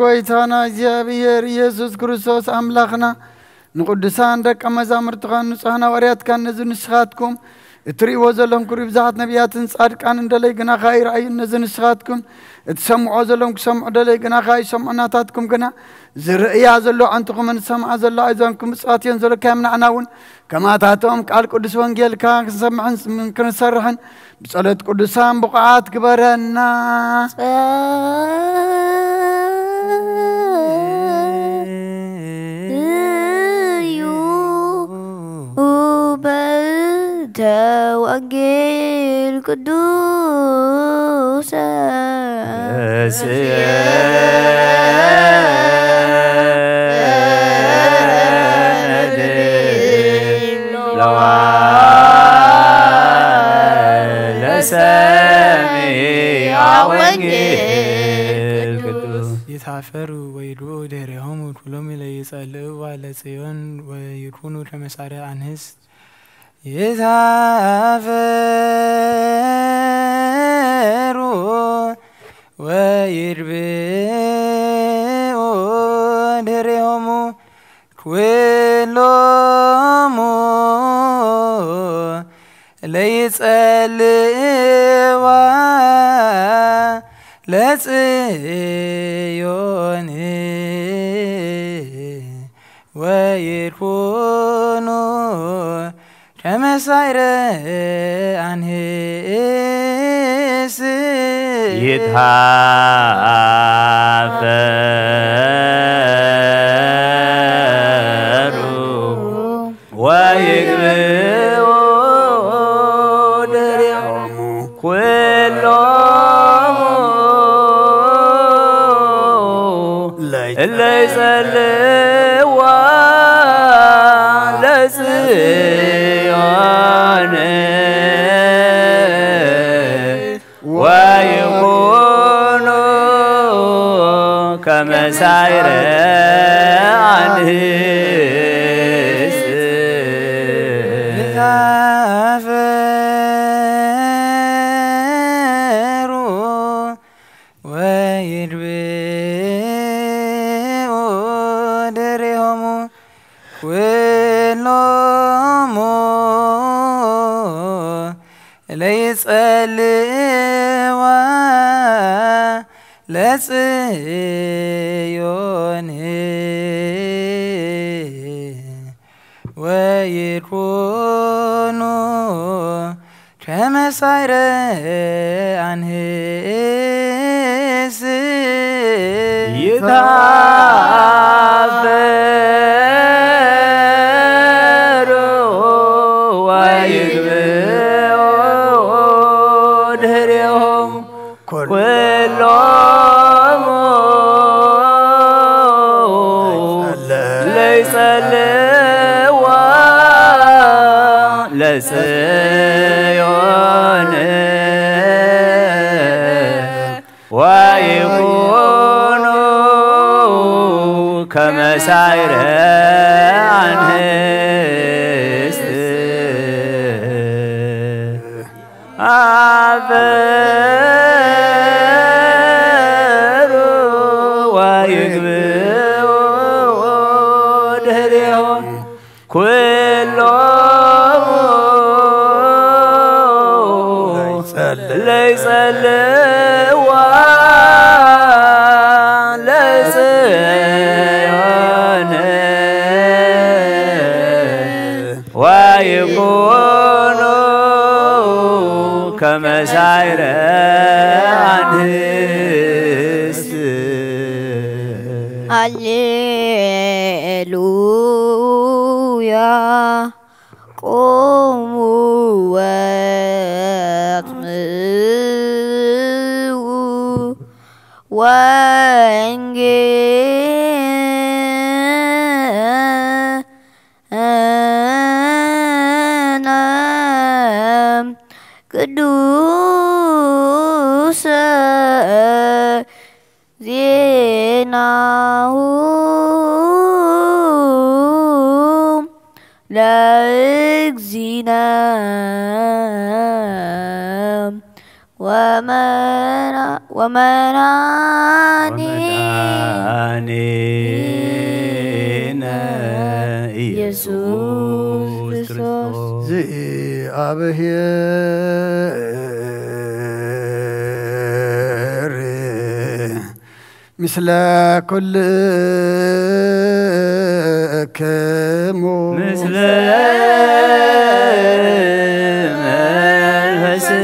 ጎይታና እግዚኣብሔር ኢየሱስ ክርስቶስ ኣምላኽና፣ ንቅዱሳን ደቀ መዛሙርትኻን ንጹሃን ሃዋርያትካን ነዚ ንስኻትኩም እትርእይዎ ዘለኹም ክብሪ ብዙሓት ነቢያትን ጻድቃንን ደለይ ግናኻ ይረኣዩ። ነዚ ንስኻትኩም እትሰምዖ ዘለኹም ክሰምዑ ደለይ ግናኻ ይሰምዑ። ናታትኩም ግና ዝርእያ ዘሎ ኣዕንትኹምን ዝሰምዓ ዘሎ ኣእዛንኩም ብፅዋት እየን ዘለካዮም። ንዓና እውን ከማታቶም ቃል ቅዱስ ወንጌልካ ክንሰምዕን ክንሰርሕን ብጸሎት ቅዱሳን ብቑዓት ግበረና። ጸልዩ በእንተ ወንጌል ቅዱሰ። ለሰሚዐ ወንጌል ቅዱስ። ይትሃፈሩ ወይድኡ ድህሬሆሙ ኩሎሙ ለይጸልእዋ ለጽዮን ወይኩኑ ከመሳርያ ኣንስት። ይትሃፈሩ ወይድብኡ ድህሬሆሙ ኩሎሙ ለይጸልእዋ ለጽዮን ወይኩኑ ከመሳይረ ኣንህስ። ይትሃፈሩ ወይግብኡ ድሬሆሙ ኩሎሙ ለይጸልዋ ለጽዮን ወይኩኑ ከመሳይረ ኣንህስ። ይትሃፈሩ ወይድብኡ ድሬሆሙ ኩሎሙ ለይጸልዋ ለጽዮን ወይኩኑ ከመሳይረ ኣንህስ። ይትሃፈሩ ወይግብኡ ድህሬሆሙ ኩሎሙ ለይጸልዋ ለጽዮን ወይኩኑ ከመሳይረ ኣንስት። አፈሩ ወይግብኡ ድህሬሆሙ ኩሎሙ ለይጸልዋ ለጽዮን ወይኩኑ ከመሳይረ ኣንስት። ሃሌሉያ። ቆ ወንጌል ቅዱስ ዜናሁ ለእግዚእነ ወመድኃኒነ ኢየሱስ ክርስቶስ። ዚአብሔር ምስለ ኩልክሙ። ምስለ መንፈስከ።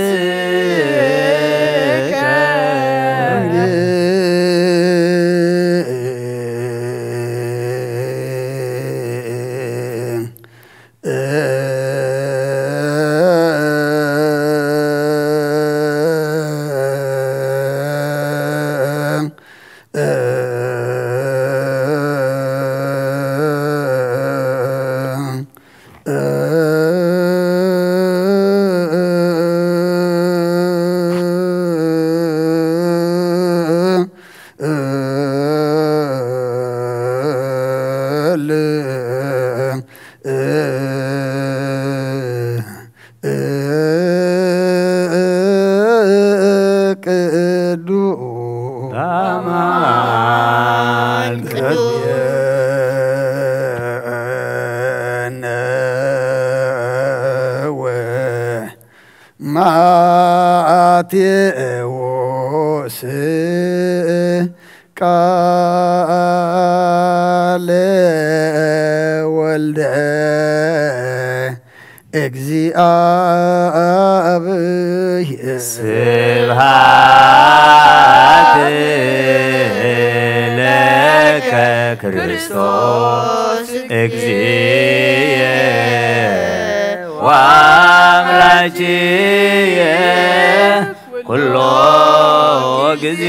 ማቴዎስ ቃለ ወልደ እግዚአብሔር። ስብሐት ለከ ክርስቶስ እግዚእየ ወአምላክየ ኩሎ ጊዜ።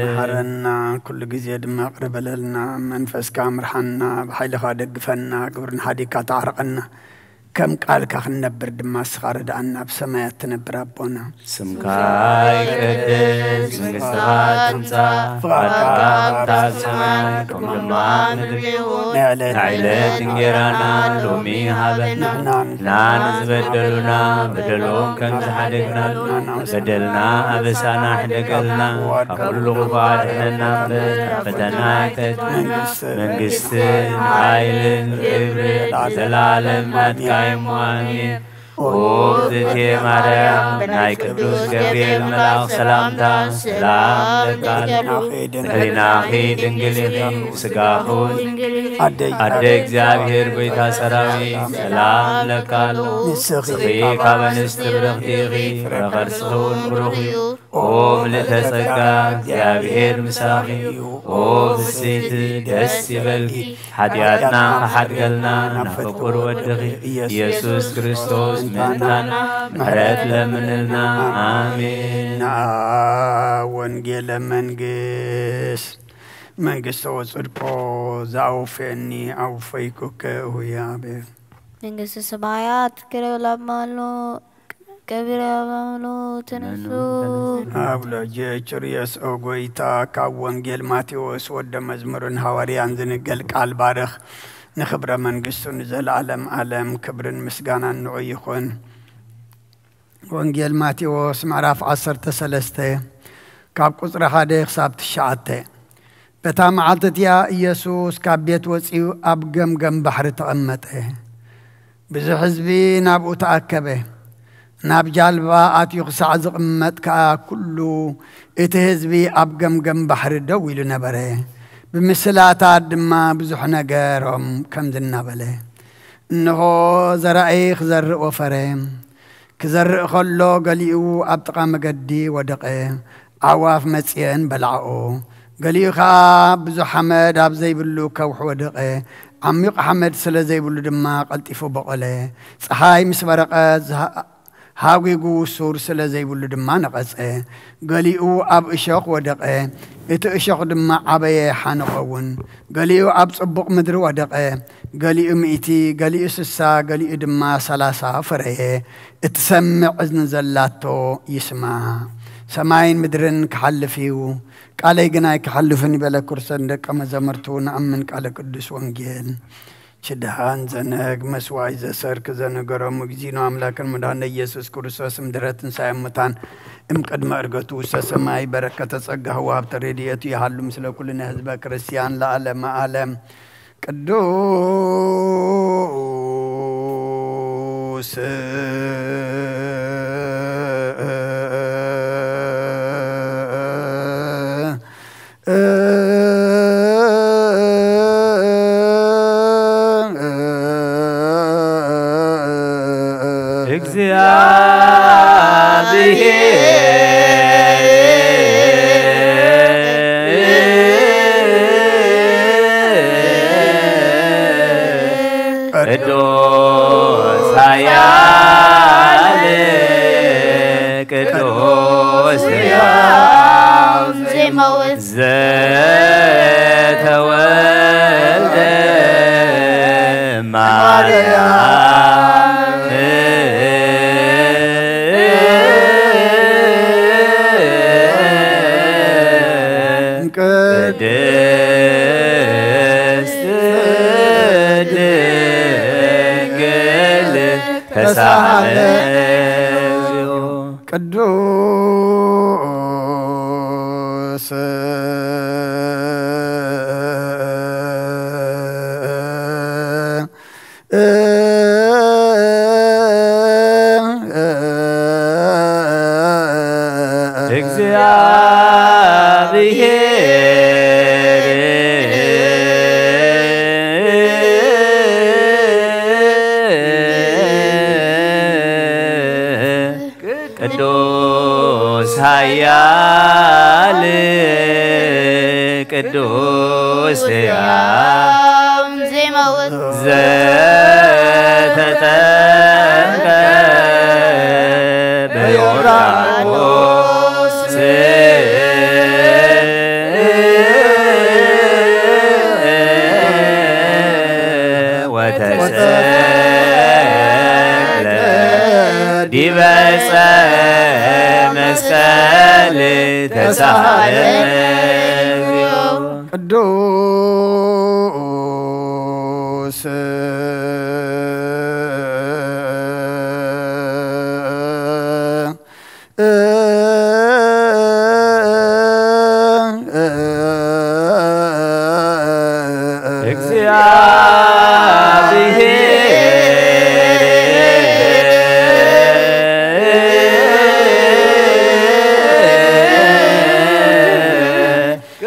መሓረና፣ ኩሉ ግዜ ድማ ቅርበለልና። መንፈስካ ምርሓና፣ ብሓይልኻ ደግፈና፣ ግብርና ሓዲግካ ተዓርቐና። ከም ቃልካ ክንነብር ድማ እስኻ ርድኣና። ብሰማያት ትነብር ኣቦና። ስምካ ይቀደስ፣ መንግስትኻ ትምጻእ፣ ፍቓድካ ከምታ ኣብ ሰማይ ከምኡ ድማ ኣብ ምድሪ ትኹን። ናይ ዕለት እንጌራና ሎሚ ሃበና። ንሕና ንዝበደሉና በደሎም ከም ዝሓደግና በደልና ኣበሳና ሕደገልና፣ ካብ ኩሉ ክፉእ ኣድሕነና እምበር፣ ናብ ፈተና ኣይተእትወና። መንግስትን ሓይልን ክብርን ንዘለኣለም ናትካ እዩ እሞ፣ ኣሜን። ኦ እግዝእትየ ማርያም፣ ናይ ቅዱስ ገብርኤል መልኣኽ ሰላምታ ሰላም እለኪ፣ ብሕሊናኺ ድንግል ኢኺ፣ ስጋኺ እውን። ኣደ እግዚኣብሔር ጐይታ ሰራዊት ሰላም እለኪ ኣሎ። ንስኺ ካብ ኣንስቲ ብርኽቲ ኢኺ፣ ፍረ ከርስኺ እውን ብሩኽ እዩ። ኦ ምልእተ ጸጋ፣ እግዚኣብሔር ምሳኺ እዩ። ኦ ፍስሕቲ ደስ ይበልኪ፣ ሓጢኣትና ክሓድገልና ናብ ፍቁር ወድኺ ኢየሱስ ክርስቶስ ምእንታና ምሕረት ለምንልና። ኣሜን። ንኣ ወንጌለ መንግስት መንግስተ ወጽድቆ ዘአውፈኒ አውፈይኩከ እሁየ አቤ። መንግስተ ሰማያት ክረብ ላማሎ ከቢረ ባብሎ ተነሱ። ኣብ ሎጀ ችርየስ ኦ ጎይታ፣ ካብ ወንጌል ማቴዎስ ወደ መዝሙርን ሃዋርያን ዝንገል ቃል ባርኽ። ንኽብረ መንግስቱ ንዘለዓለም ዓለም ክብርን ምስጋናን ንዑ ይኹን። ወንጌል ማቴዎስ ምዕራፍ ዓሰርተ ሰለስተ ካብ ቁጽሪ ሓደ ክሳብ ትሽዓተ። በታ መዓልቲ እቲኣ ኢየሱስ ካብ ቤት ወጺኡ ኣብ ገምገም ባሕሪ ተቐመጠ። ብዙሕ ህዝቢ ናብኡ ተኣከበ። ናብ ጃልባ ኣትዩ ክሳዕ ዝቕመጥ ከኣ ኩሉ እቲ ህዝቢ ኣብ ገምገም ባሕሪ ደው ኢሉ ነበረ። ብምስላታት ድማ ብዙሕ ነገሮም ከምዚ እናበለ፣ እንሆ ዘራኢ ክዘርእ ወፈረ። ክዘርእ ከሎ ገሊኡ ኣብ ጥቓ መገዲ ወደቐ፣ ኣዕዋፍ መጺኤን በላዕኦ። ገሊኡ ኸኣ ብዙሕ ሓመድ ኣብ ዘይብሉ ከውሒ ወደቐ፣ ዓሚቕ ሓመድ ስለ ዘይብሉ ድማ ቀልጢፉ በቖለ። ጸሓይ ምስ በረቐት ዝሃ- ሃጒጉ ሱር ስለ ዘይብሉ ድማ ነቐጸ። ገሊኡ ኣብ እሾኽ ወደቐ፣ እቲ እሾኽ ድማ ዓበየ ሓነቖ እውን። ገሊኡ ኣብ ጽቡቕ ምድሪ ወደቐ፣ ገሊኡ ሚእቲ፣ ገሊኡ ስሳ፣ ገሊኡ ድማ ሰላሳ ፈረየ። እትሰምዕ እዝኒ ዘላቶ ይስማዕ። ሰማይን ምድርን ክሓልፍ እዩ፣ ቃለይ ግን ኣይክሓልፍን ይበለ ክርስቶስ ንደቀ መዛሙርቱ። ንኣምን ቃለ ቅዱስ ወንጌል። ችድሃን ዘነግ መስዋይ ዘሰርክ ዘነገሮም እግዚእነ አምላክን መድኃኒነ ኢየሱስ ክርስቶስ እምድረ ትንሣኤ እሙታን እምቅድመ ዕርገቱ ውስተ ሰማይ በረከተ ጸጋሁ ወሀብተ ረድኤቱ ይሃሉ ምስለ ኩልነ ህዝበ ክርስቲያን ለዓለመ ዓለም። ቅዱስ እግዚአብሔር ቅዱስ ኃያል ቅዱስ ሕያው ዘይመውት ዘተወልደ ማርያም ቅድስት ድንግል ተሳለ ቅዱስ እግዚአብሔር ቅዱስ ኃያል ቅዱስ ሕያው ዘይመውት ዘተጠምቀ በዮርዳኖስ ወተሰቅለ ዲበ ዕፀ መስቀል ተሳሃለነ ቅዱስ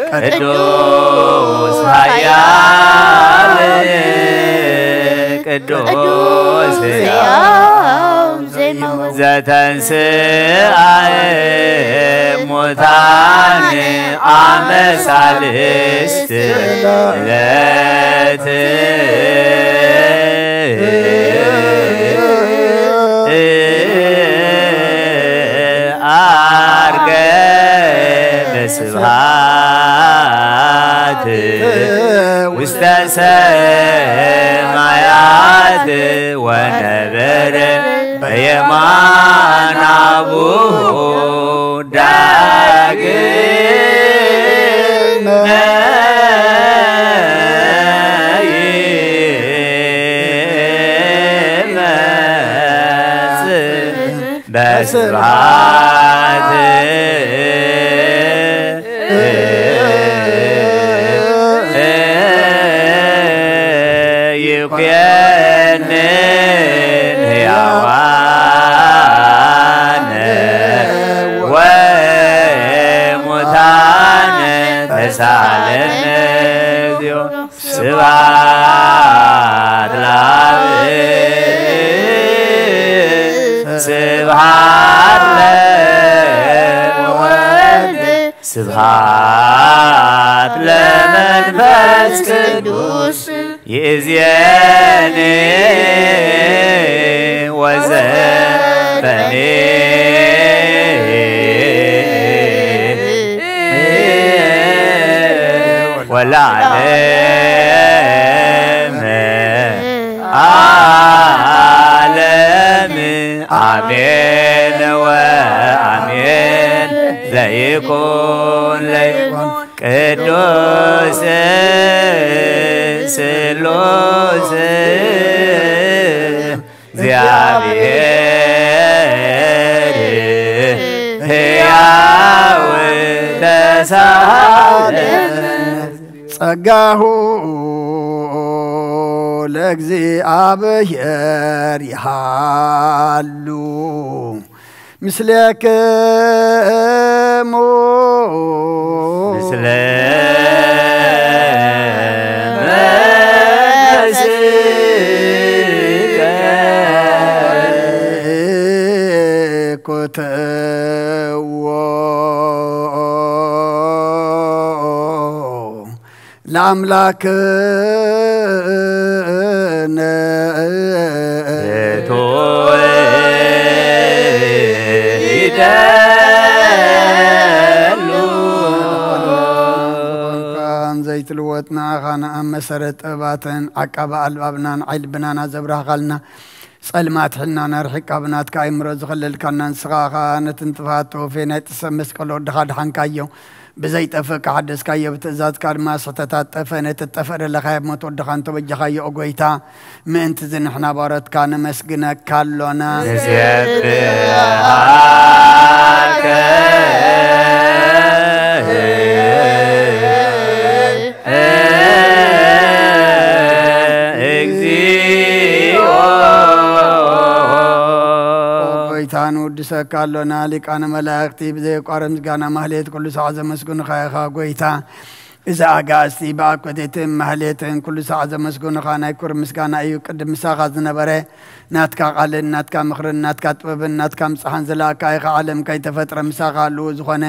እግዚአብሔር ቅዱስ ኃያል ቅዱስ ሕያው ዘይመውት ዘተንሥአ እሙታን አመ ሣልስት ዕለት ዐርገ በስብሐት ውስተ ሰማያት ወነበረ በየማነ አቡሁ ዳግመ ይመጽእ በስብሐት ይኩነን ሕያዋነ ወሙታነ ተሳለነ እግዚኦ። ስብሐት ለአብ ስብሐት ለወልድ ስብሐት ለመንፈስ ቅዱስ ይእዜኒ ወዘ በኒ ወለዓለመ ዓለም ኣሜን ወኣሜን። ለይኩን ለይኩን ቅዱስ ስሉስ እግዚኣብሔር ሕያው ተሳለ። ጸጋሁ ለእግዚኣብሔር ይሃሉ ምስሌክሙ። ምስለ መንፈስከ። ኮተዎ ለአምላክነ። እቱ ይደሉ። ቋንቋን ዘይትልወጥ ንኣኻ ንኣብ መሰረት ጥበባትን ዓቃቢ ኣልባብናን ዓይኒ ልብናን ኣዘብራህኻልና። ጸልማት ሕልናና ርሒቃ ብናትካ ኣእምሮ ዝኸለልካና ንስኻ ኸኣ ነቲ ንጥፍኣት ተወፌ ናይ ጥሰብ መስቀል ወድኻ ድሓንካዮ። ብዘይጠፍእ ከሓደስካዮ፣ ብትእዛዝካ ድማ ስሕተታት ጠፍእ። ነቲ ትጠፍእ ደለኻዮ ብሞት ወድኻ እንተበጃኻዮ፣ ኦ ጐይታ፣ ምእንቲ እዚ ንሕና ባሮትካ ነመስግነካ ኣሎና። ንሴብሐከ እግዚኦ። ኦ ጐይታ፣ ንውድሰካ ኣሎና። ሊቃነ መላእክቲ ብዘየቋርጽ ምስጋና ማህሌት ኩሉ ሳዕ ዘመስግኑኻ ኢኻ ጐይታ። እዚ ኣጋእዝቲ ብኣኮቴትን ማህሌትን ኩሉ ሳዕ ዘመስግኑኻ ናይ ክብሪ ምስጋና እዩ። ቅድም ምሳኻ ዝነበረ ናትካ ቃልን ናትካ ምኽርን ናትካ ጥበብን ናትካ ምጽሓን ዝለኣካ ኢኻ። ዓለም ከይተፈጥረ ምሳኻ ህልው ዝኾነ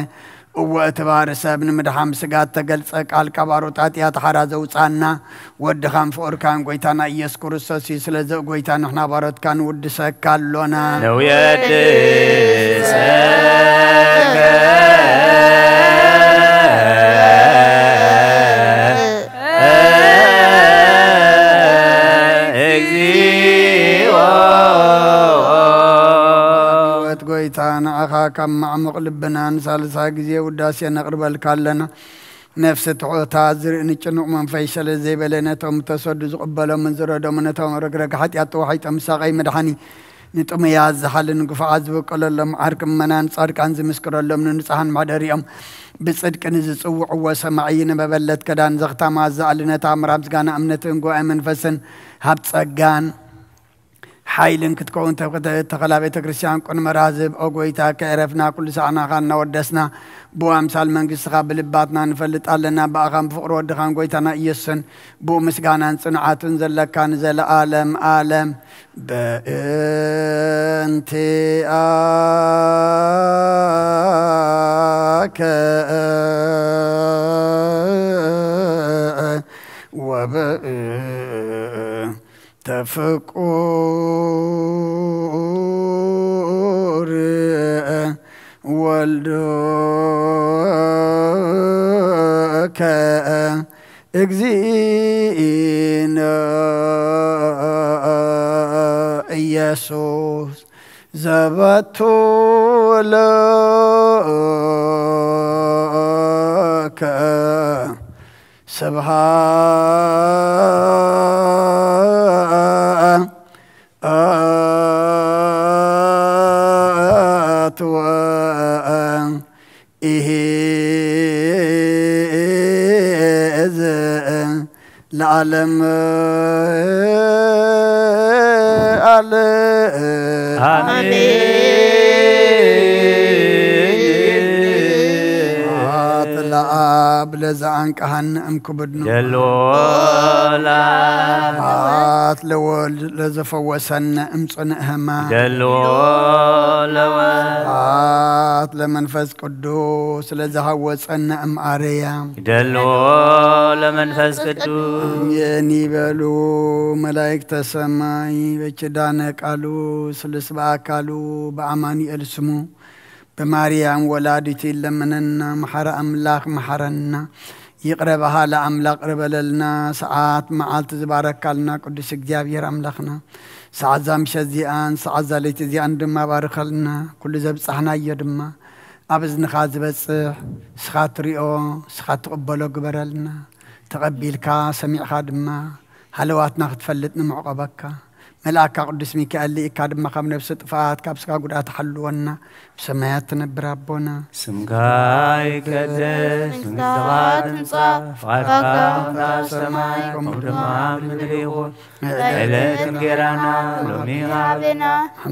እወ፣ እቲ ባሪ ሰብ ንምድሓን ብስጋ እተገልጸ ቃል፣ ካብ ኣሮጣጥያ ተሓራ ዘውጻና ወድኻን ፍቑርካን ጐይታና ኢየሱስ ክርስቶስ እዩ። ስለዚ ጐይታ፣ ንሕና ባሮትካ ንውድሰካ ኣሎና። ንውየድሰከ እግዚኦ። ህይወት ጐይታ፣ ንዓኻ ካብ ማዕሙቕ ልብና ንሳልሳይ ግዜ ውዳሴ ነቕርበልካ ኣለና። ነፍሲ ትሑታ ዝርኢ ንጭኑቕ መንፈስ ሰለ ዘይበለ፣ ነቶም ተሰዱ ዝቕበሎምን ዝረዶምን፣ ነቶም ረግረግ ሓጢኣት ተዋሒጦም ሳቐይ መድሓኒ፣ ንጥሙያት ዝሓሊ ንግፉዓት ዝበቀለሎም ዓርኪ ምእመናን ጻድቃን ዝምስክረሎም ንንጹሓን መሕደሪኦም ብጽድቂ ንዝጽውዕዎ ሰማዒ ንመበለት ከዳን ዘኽታማ ዘኣሊ ነታ ኣምራ ምስጋና እምነትን ጉባኤ መንፈስን ሃብ ጸጋን ሓይልን ክትከውን ተኽተ-፣ ተኸላ ቤተ ክርስቲያን ቁን መራዝብ ኦ ጐይታ ከዕረፍና ኩሉ ሳዕናኻ እናወደስና ብኡ ኣምሳል መንግስትኻ ብልባትና ንፈልጥ ኣለና። ብኣኻን ብፍቕሪ ወድኻን ጐይታና ኢየሱስን ብኡ ምስጋናን ጽንዓቱን ዘለካ ንዘለኣለም ኣለም። በእንቲኣከ ወበእ ተፍቁር ወልድከ እግዚእነ ኢየሱስ ዘበቱ ለከ ስብሐት ወኢሂ ለዓለም ዓለም። አሜን። ስብሐት ለአብ ለዘአንቀሃነ እምክቡድኑ ደልዎ ለአብ አት ለወልድ ለዘፈወሰነ እምጽንእ ህማ ደልዎ ለወልድ አት ለመንፈስ ቅዱስ ለዘሃወፀነ እምአርያ ደልዎ ለመንፈስ ቅዱስ የኒ በሉ መላእክተ ሰማይ በኪዳነ ቃሉ ስልስ በአካሉ በአማኑኤል ስሙ በማርያም ወላዲቱ ይለመነና። መሐረ አምላክ መሐረና። ይቅረ በሃለ አምላክ ቅረ በለልና። ሰዓት መዓልቲ ዝባረካልና ቅዱስ እግዚኣብሔር አምላክና ሰዓት ዛ ምሸት እዚኣን ሰዓት ዛ ለይቲ እዚኣን ድማ ባርከልና። ኩሉ ዘብጻሕናዮ ድማ ኣብ እዝንኻ ዝበጽሕ ንስኻ ትሪኦ ንስኻ ትቕበሎ ግበረልና። ተቐቢልካ ሰሚዕኻ ድማ ሃለዋትና ክትፈልጥ ንምዕቐበካ። መልኣካ ቅዱስ ሚካኤል ልኢካ ድማ ካብ ነብሲ ጥፍኣት ካብ ስጋ ጉድኣት ሓልወና። ብሰማያት ትነብር ኣቦና ስምካ ይቀደስ መንግስትኻ ትምጻእ ፍቓድካ ከምታ ኣብ ሰማይ ከምኡ ድማ ኣብ ምድሪ ይኹን ዕለት እንጌራና ሎሚ ሃበና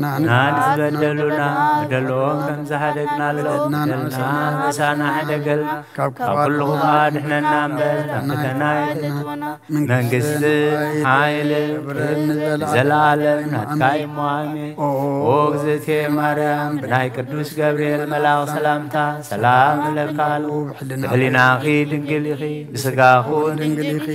ንሕና ንዝበደሉና በደሎም ከም ዝሃደግናሎም በደልና ንሳና ሕደገልና ካብ ኩሉ ክፋ ድሕነና እምበር ካብ ፈተና ኣይትእትወና መንግስቲ ሓይሊ ዘለኣለም ናትካ እሞ ኣሜን። ኦ እግዝእትየ ማርያም ብናይ ቅዱስ ገብርኤል መልኣኽ ሰላምታ ሰላም እለካ ኣለኹ። ብሕሊናኺ ድንግል ኢኺ ብስጋኹ እውን ድንግል ኢኺ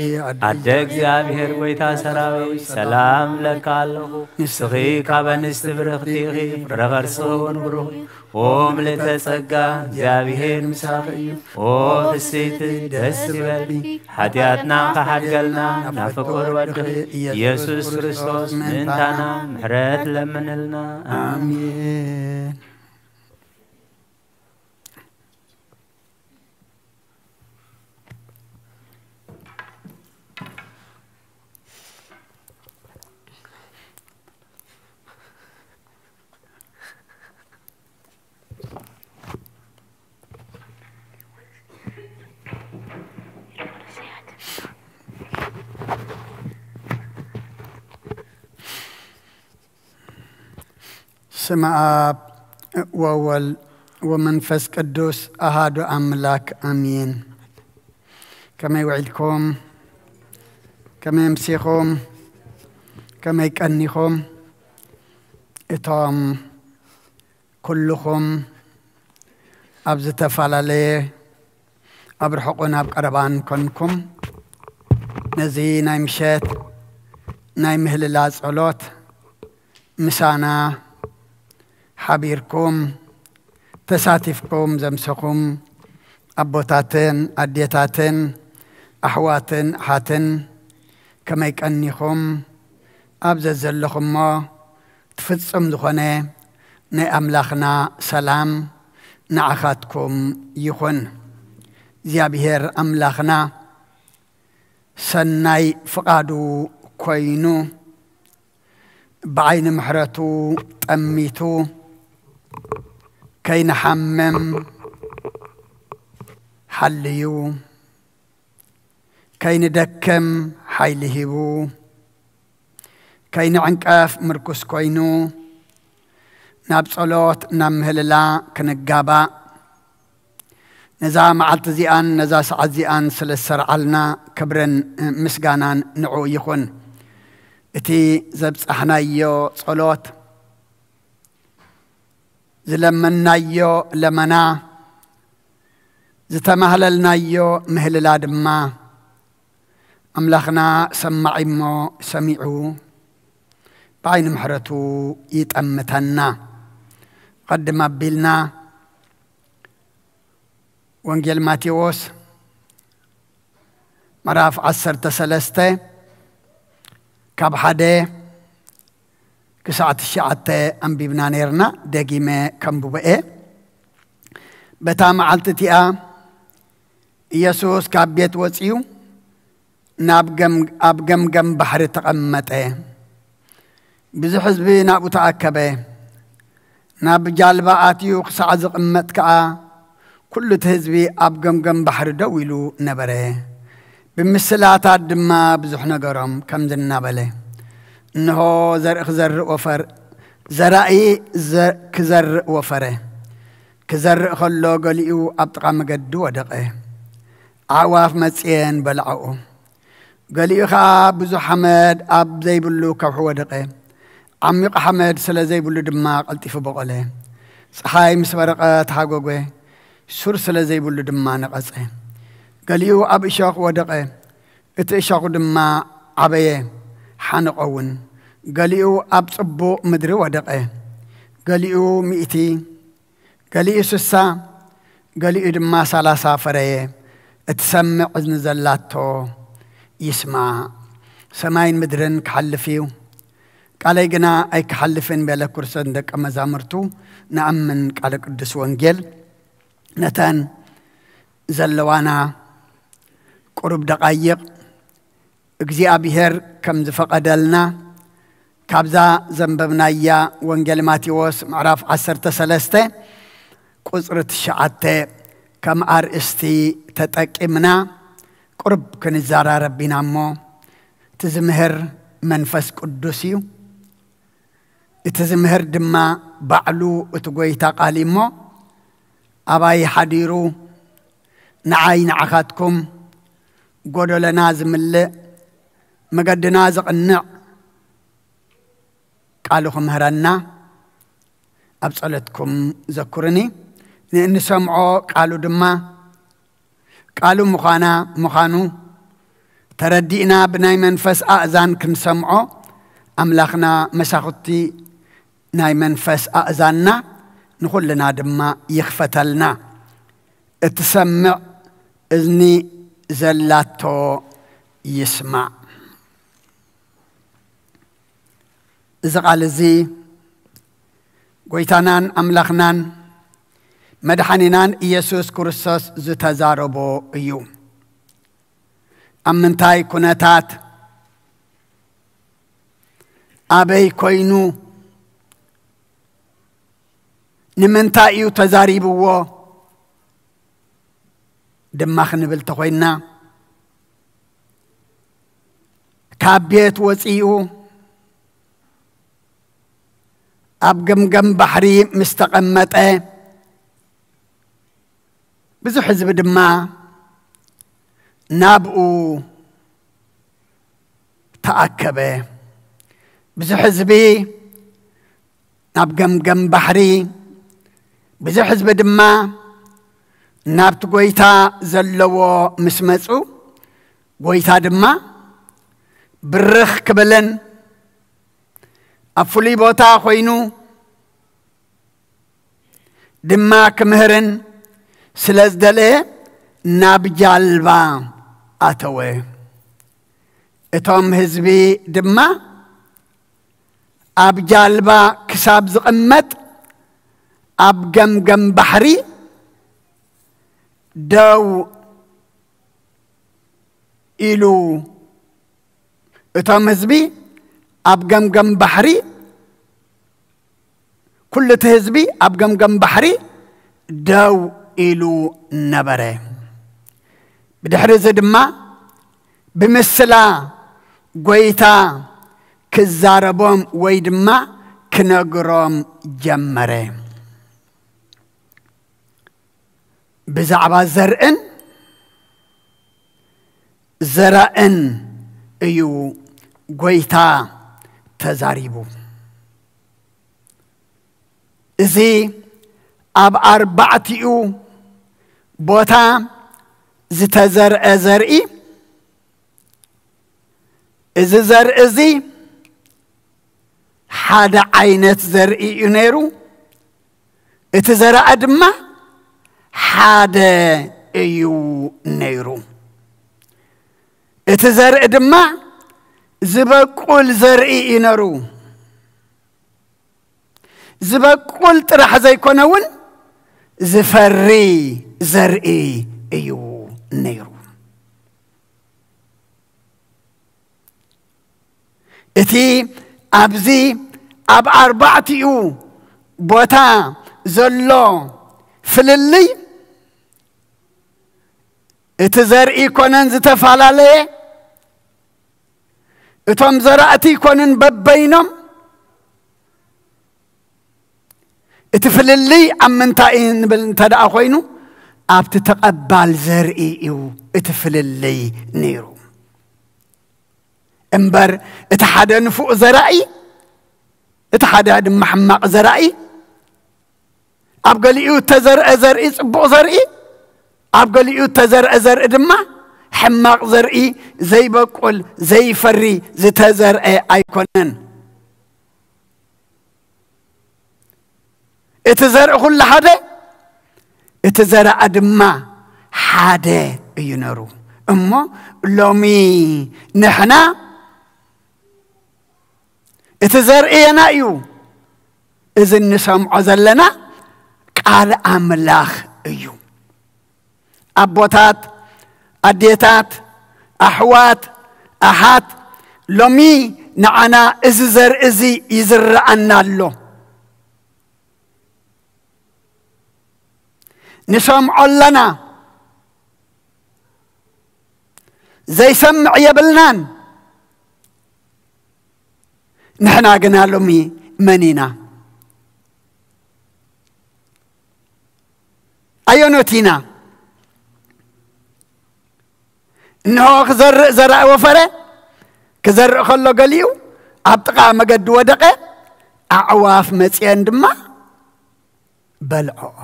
ኣደ እግዚኣብሔር ጎይታ ሰራዊት ሰላም እለካ ኣለኹ። ንስኺ ካብ ኣንስቲ ብርኽቲ ኢኺ ፍረ ከርስኺ እውን ብሩኽ እዩ። ኦ ምልእተ ጸጋ እግዚኣብሔር ምሳኺ እዩ። ኦ ፍስይቲ ደስ ይበልኪ ሓጢኣትና ክሓድገልና ናብ ፍቁር ወድኺ ኢየሱስ ክርስቶስ ምእንታና ምሕረት ለምንልና። ኣሜን። ስመ ኣብ ወወልድ ወመንፈስ ቅዱስ ኣሃዱ ኣምላክ ኣሜን። ከመይ ውዒልኩም? ከመይ ኣምሲኹም? ከመይ ቀኒኹም? እቶም ኩልኹም ኣብ ዝተፈላለየ ኣብ ርሑቕን ኣብ ቀረባን ኮንኩም ነዚ ናይ ምሸት ናይ ምህልላ ጸሎት ምሳና ሓቢርኩም ተሳቲፍኩም ዘምሰኹም ኣቦታትን ኣዴታትን ኣሕዋትን ኣሓትን ከመይ ቀኒኹም? ኣብ ዘዘለኹሞ እቲ ፍጹም ዝኾነ ናይ ኣምላኽና ሰላም ንዓኻትኩም ይኹን። እግዚኣብሔር ኣምላኽና ሰናይ ፍቓዱ ኮይኑ ብዓይኒ ምሕረቱ ጠሚቱ ከይንሓምም ሓልዩ ከይንደክም ሓይሊ ሂቡ ከይንዕንቀፍ ምርኩስ ኮይኑ ናብ ጸሎት ናብ ምህልላ ክንጋባእ ነዛ መዓልቲ እዚኣን ነዛ ሰዓት እዚኣን ስለ ዝሰርዓልና ክብርን ምስጋናን ንዑ ይኹን። እቲ ዘብጻሕናዮ ጸሎት ዝለመናዮ ለመና ዝተማህለልናዮ ምህልላ ድማ ኣምላኽና ሰማዒ እሞ ሰሚዑ ብዓይኒ ምሕረቱ ይጠምተና። ቐድም ኣቢልና ወንጌል ማቴዎስ ምዕራፍ ዓሰርተ ሰለስተ ካብ ሓደ ክሳዕ ትሽዓተ ኣንቢብና ነይርና። ደጊመ ከንብቦ እየ። በታ መዓልቲ እቲኣ ኢየሱስ ካብ ቤት ወጺኡ ናብ ገም- ኣብ ገምገም ባሕሪ ተቐመጠ። ብዙሕ ህዝቢ ናብኡ ተኣከበ። ናብ ጃልባ ኣትዩ ክሳዕ ዝቕመጥ ከኣ ኩሉ እቲ ህዝቢ ኣብ ገምገም ባሕሪ ደው ኢሉ ነበረ። ብምስላታት ድማ ብዙሕ ነገሮም ከምዚ እናበለ እንሆ ዘርኢ ክዘርእ ወፈር ዘራኢ ዘ- ክዘርእ ወፈረ። ክዘርእ ከሎ ገሊኡ ኣብ ጥቓ መገዲ ወደቐ። ኣዕዋፍ መጽየን በላዕኦ። ገሊኡ ኸኣ ብዙሕ ሓመድ ኣብ ዘይብሉ ከውሒ ወደቐ። ዓሚቕ ሓመድ ስለ ዘይብሉ ድማ ቀልጢፉ በቖለ። ጸሓይ ምስ በረቐ ተሃጎገ፣ ሱር ስለ ዘይብሉ ድማ ነቐጸ። ገሊኡ ኣብ እሾኽ ወደቐ፣ እቲ እሾኽ ድማ ዓበየ፣ ሓነቐ እውን። ገሊኡ ኣብ ጽቡቕ ምድሪ ወደቐ፣ ገሊኡ ሚእቲ፣ ገሊኡ ስሳ፣ ገሊኡ ድማ ሰላሳ ፈረየ። እትሰምዕ እዝኒ ዘላቶ ይስማዕ። ሰማይን ምድርን ክሓልፍ እዩ፣ ቃለይ ግና ኣይክሓልፍን በለ። ክርስቶስ ንደቀ መዛሙርቱ፣ ንኣምን ቃለ ቅዱስ ወንጌል ነተን ዘለዋና ቁሩብ ደቓይቕ እግዚኣብሔር ከም ዝፈቐደልና፣ ካብዛ ዘንበብናያ ወንጌል ማቴዎስ ምዕራፍ ዓሰርተ ሰለስተ ቁጽሪ ትሽዓተ ከም ኣርእስቲ ተጠቂምና ቁሩብ ክንዘራረብ ኢና እሞ፣ እቲ ዝምህር መንፈስ ቅዱስ እዩ። እቲ ዝምህር ድማ ባዕሉ እቲ ጐይታ ቃል እዩ እሞ፣ ኣባይ ሓዲሩ ንዓይ ንዓኻትኩም ጎደለና ዝምልእ፣ መገድና ዘቕንዕ ቃሉ ክምህረና ኣብ ጸሎትኩም ዘኩርኒ። ንእንሰምዖ ቃሉ ድማ ቃሉ ምዃና፣ ምዃኑ ተረዲእና ብናይ መንፈስ ኣእዛን ክንሰምዖ፣ ኣምላኽና መሳኹቲ ናይ መንፈስ ኣእዛንና ንኹልና ድማ ይኽፈተልና። እትሰምዕ እዝኒ ዘላቶ ይስማዕ። እዚ ቃል እዚ ጐይታናን ኣምላኽናን መድሓኒናን ኢየሱስ ክርስቶስ ዝተዛረቦ እዩ። ኣብ ምንታይ ኩነታት፣ ኣበይ ኮይኑ፣ ንምንታይ እዩ ተዛሪብዎ ድማ ክንብል ተኾይንና፣ ካብ ቤት ወጺኡ ኣብ ገምገም ባሕሪ ምስ ተቐመጠ፣ ብዙሕ ህዝቢ ድማ ናብኡ ተኣከበ። ብዙሕ ህዝቢ ናብ ገምገም ባሕሪ፣ ብዙሕ ህዝቢ ድማ ናብቲ ጐይታ ዘለዎ ምስ መጹ፣ ጐይታ ድማ ብርኽ ክብልን ኣብ ፍሉይ ቦታ ኾይኑ ድማ ክምህርን ስለ ዝደለየ ናብ ጃልባ ኣተወ። እቶም ህዝቢ ድማ ኣብ ጃልባ ክሳብ ዝቕመጥ ኣብ ገምገም ባሕሪ ደው ኢሉ፣ እቶም ህዝቢ ኣብ ገምገም ባሕሪ፣ ኩሉ እቲ ህዝቢ ኣብ ገምገም ባሕሪ ደው ኢሉ ነበረ። ብድሕሪ እዚ ድማ ብምስላ ጐይታ ክዛረቦም ወይ ድማ ክነግሮም ጀመረ። ብዛዕባ ዘርእን ዘራእን እዩ ጐይታ ተዛሪቡ። እዚ ኣብ ኣርባዕቲኡ ቦታ ዝተዘርአ ዘርኢ፣ እዚ ዘርኢ እዚ ሓደ ዓይነት ዘርኢ እዩ ነይሩ። እቲ ዘራእ ድማ ሓደ እዩ ነይሩ። እቲ ዘርኢ ድማ ዝበቁል ዘርኢ እዩ ነይሩ። ዝበቁል ጥራሕ ዘይኮነ እውን ዝፈሪ ዘርኢ እዩ ነይሩ። እቲ ኣብዚ ኣብ ኣርባዕቲኡ ቦታ ዘሎ ፍልልይ፣ እቲ ዘርኢ ኮነን ዝተፈላለየ፣ እቶም ዘራእቲ ኮንን በበይኖም፣ እቲ ፍልልይ ኣብ ምንታይ እዩ ንብል እንተ ደኣ ኮይኑ፣ ኣብቲ ተቐባል ዘርኢ እዩ እቲ ፍልልይ ነይሩ። እምበር እቲ ሓደ ንፉእ ዘራኢ፣ እቲ ሓደ ድማ ሕማቕ ዘራኢ፣ ኣብ ገሊኡ እተዘርአ ዘርኢ ጽቡቕ ዘርኢ፣ ኣብ ገሊኡ እተዘርአ ዘርኢ ድማ ሕማቕ ዘርኢ፣ ዘይበቁል፣ ዘይፈሪ ዝተዘርአ ኣይኮነን። እቲ ዘርኢ ኩሉ ሓደ፣ እቲ ዘርኣ ድማ ሓደ እዩ ነሩ። እሞ ሎሚ ንሕና እቲ ዘርኢ የና እዩ፣ እዚ እንሰምዖ ዘለና ቃል ኣምላኽ እዩ። ኣቦታት፣ ኣዴታት፣ ኣሕዋት፣ ኣሓት፣ ሎሚ ንዓና እዚ ዘርኢ እዚ ይዝረኣና ኣሎ። ንሰምዖ ኣለና፣ ዘይሰምዕ የብልናን። ንሕና ግና ሎሚ መን ኢና? ኣየኖት ኢና? እንሆ ክዘርእ ዘራኢ ወፈረ። ክዘርእ ከሎ ገሊኡ ኣብ ጥቓ መገዲ ወደቐ። ኣዕዋፍ መጺአን ድማ በልዖኦ።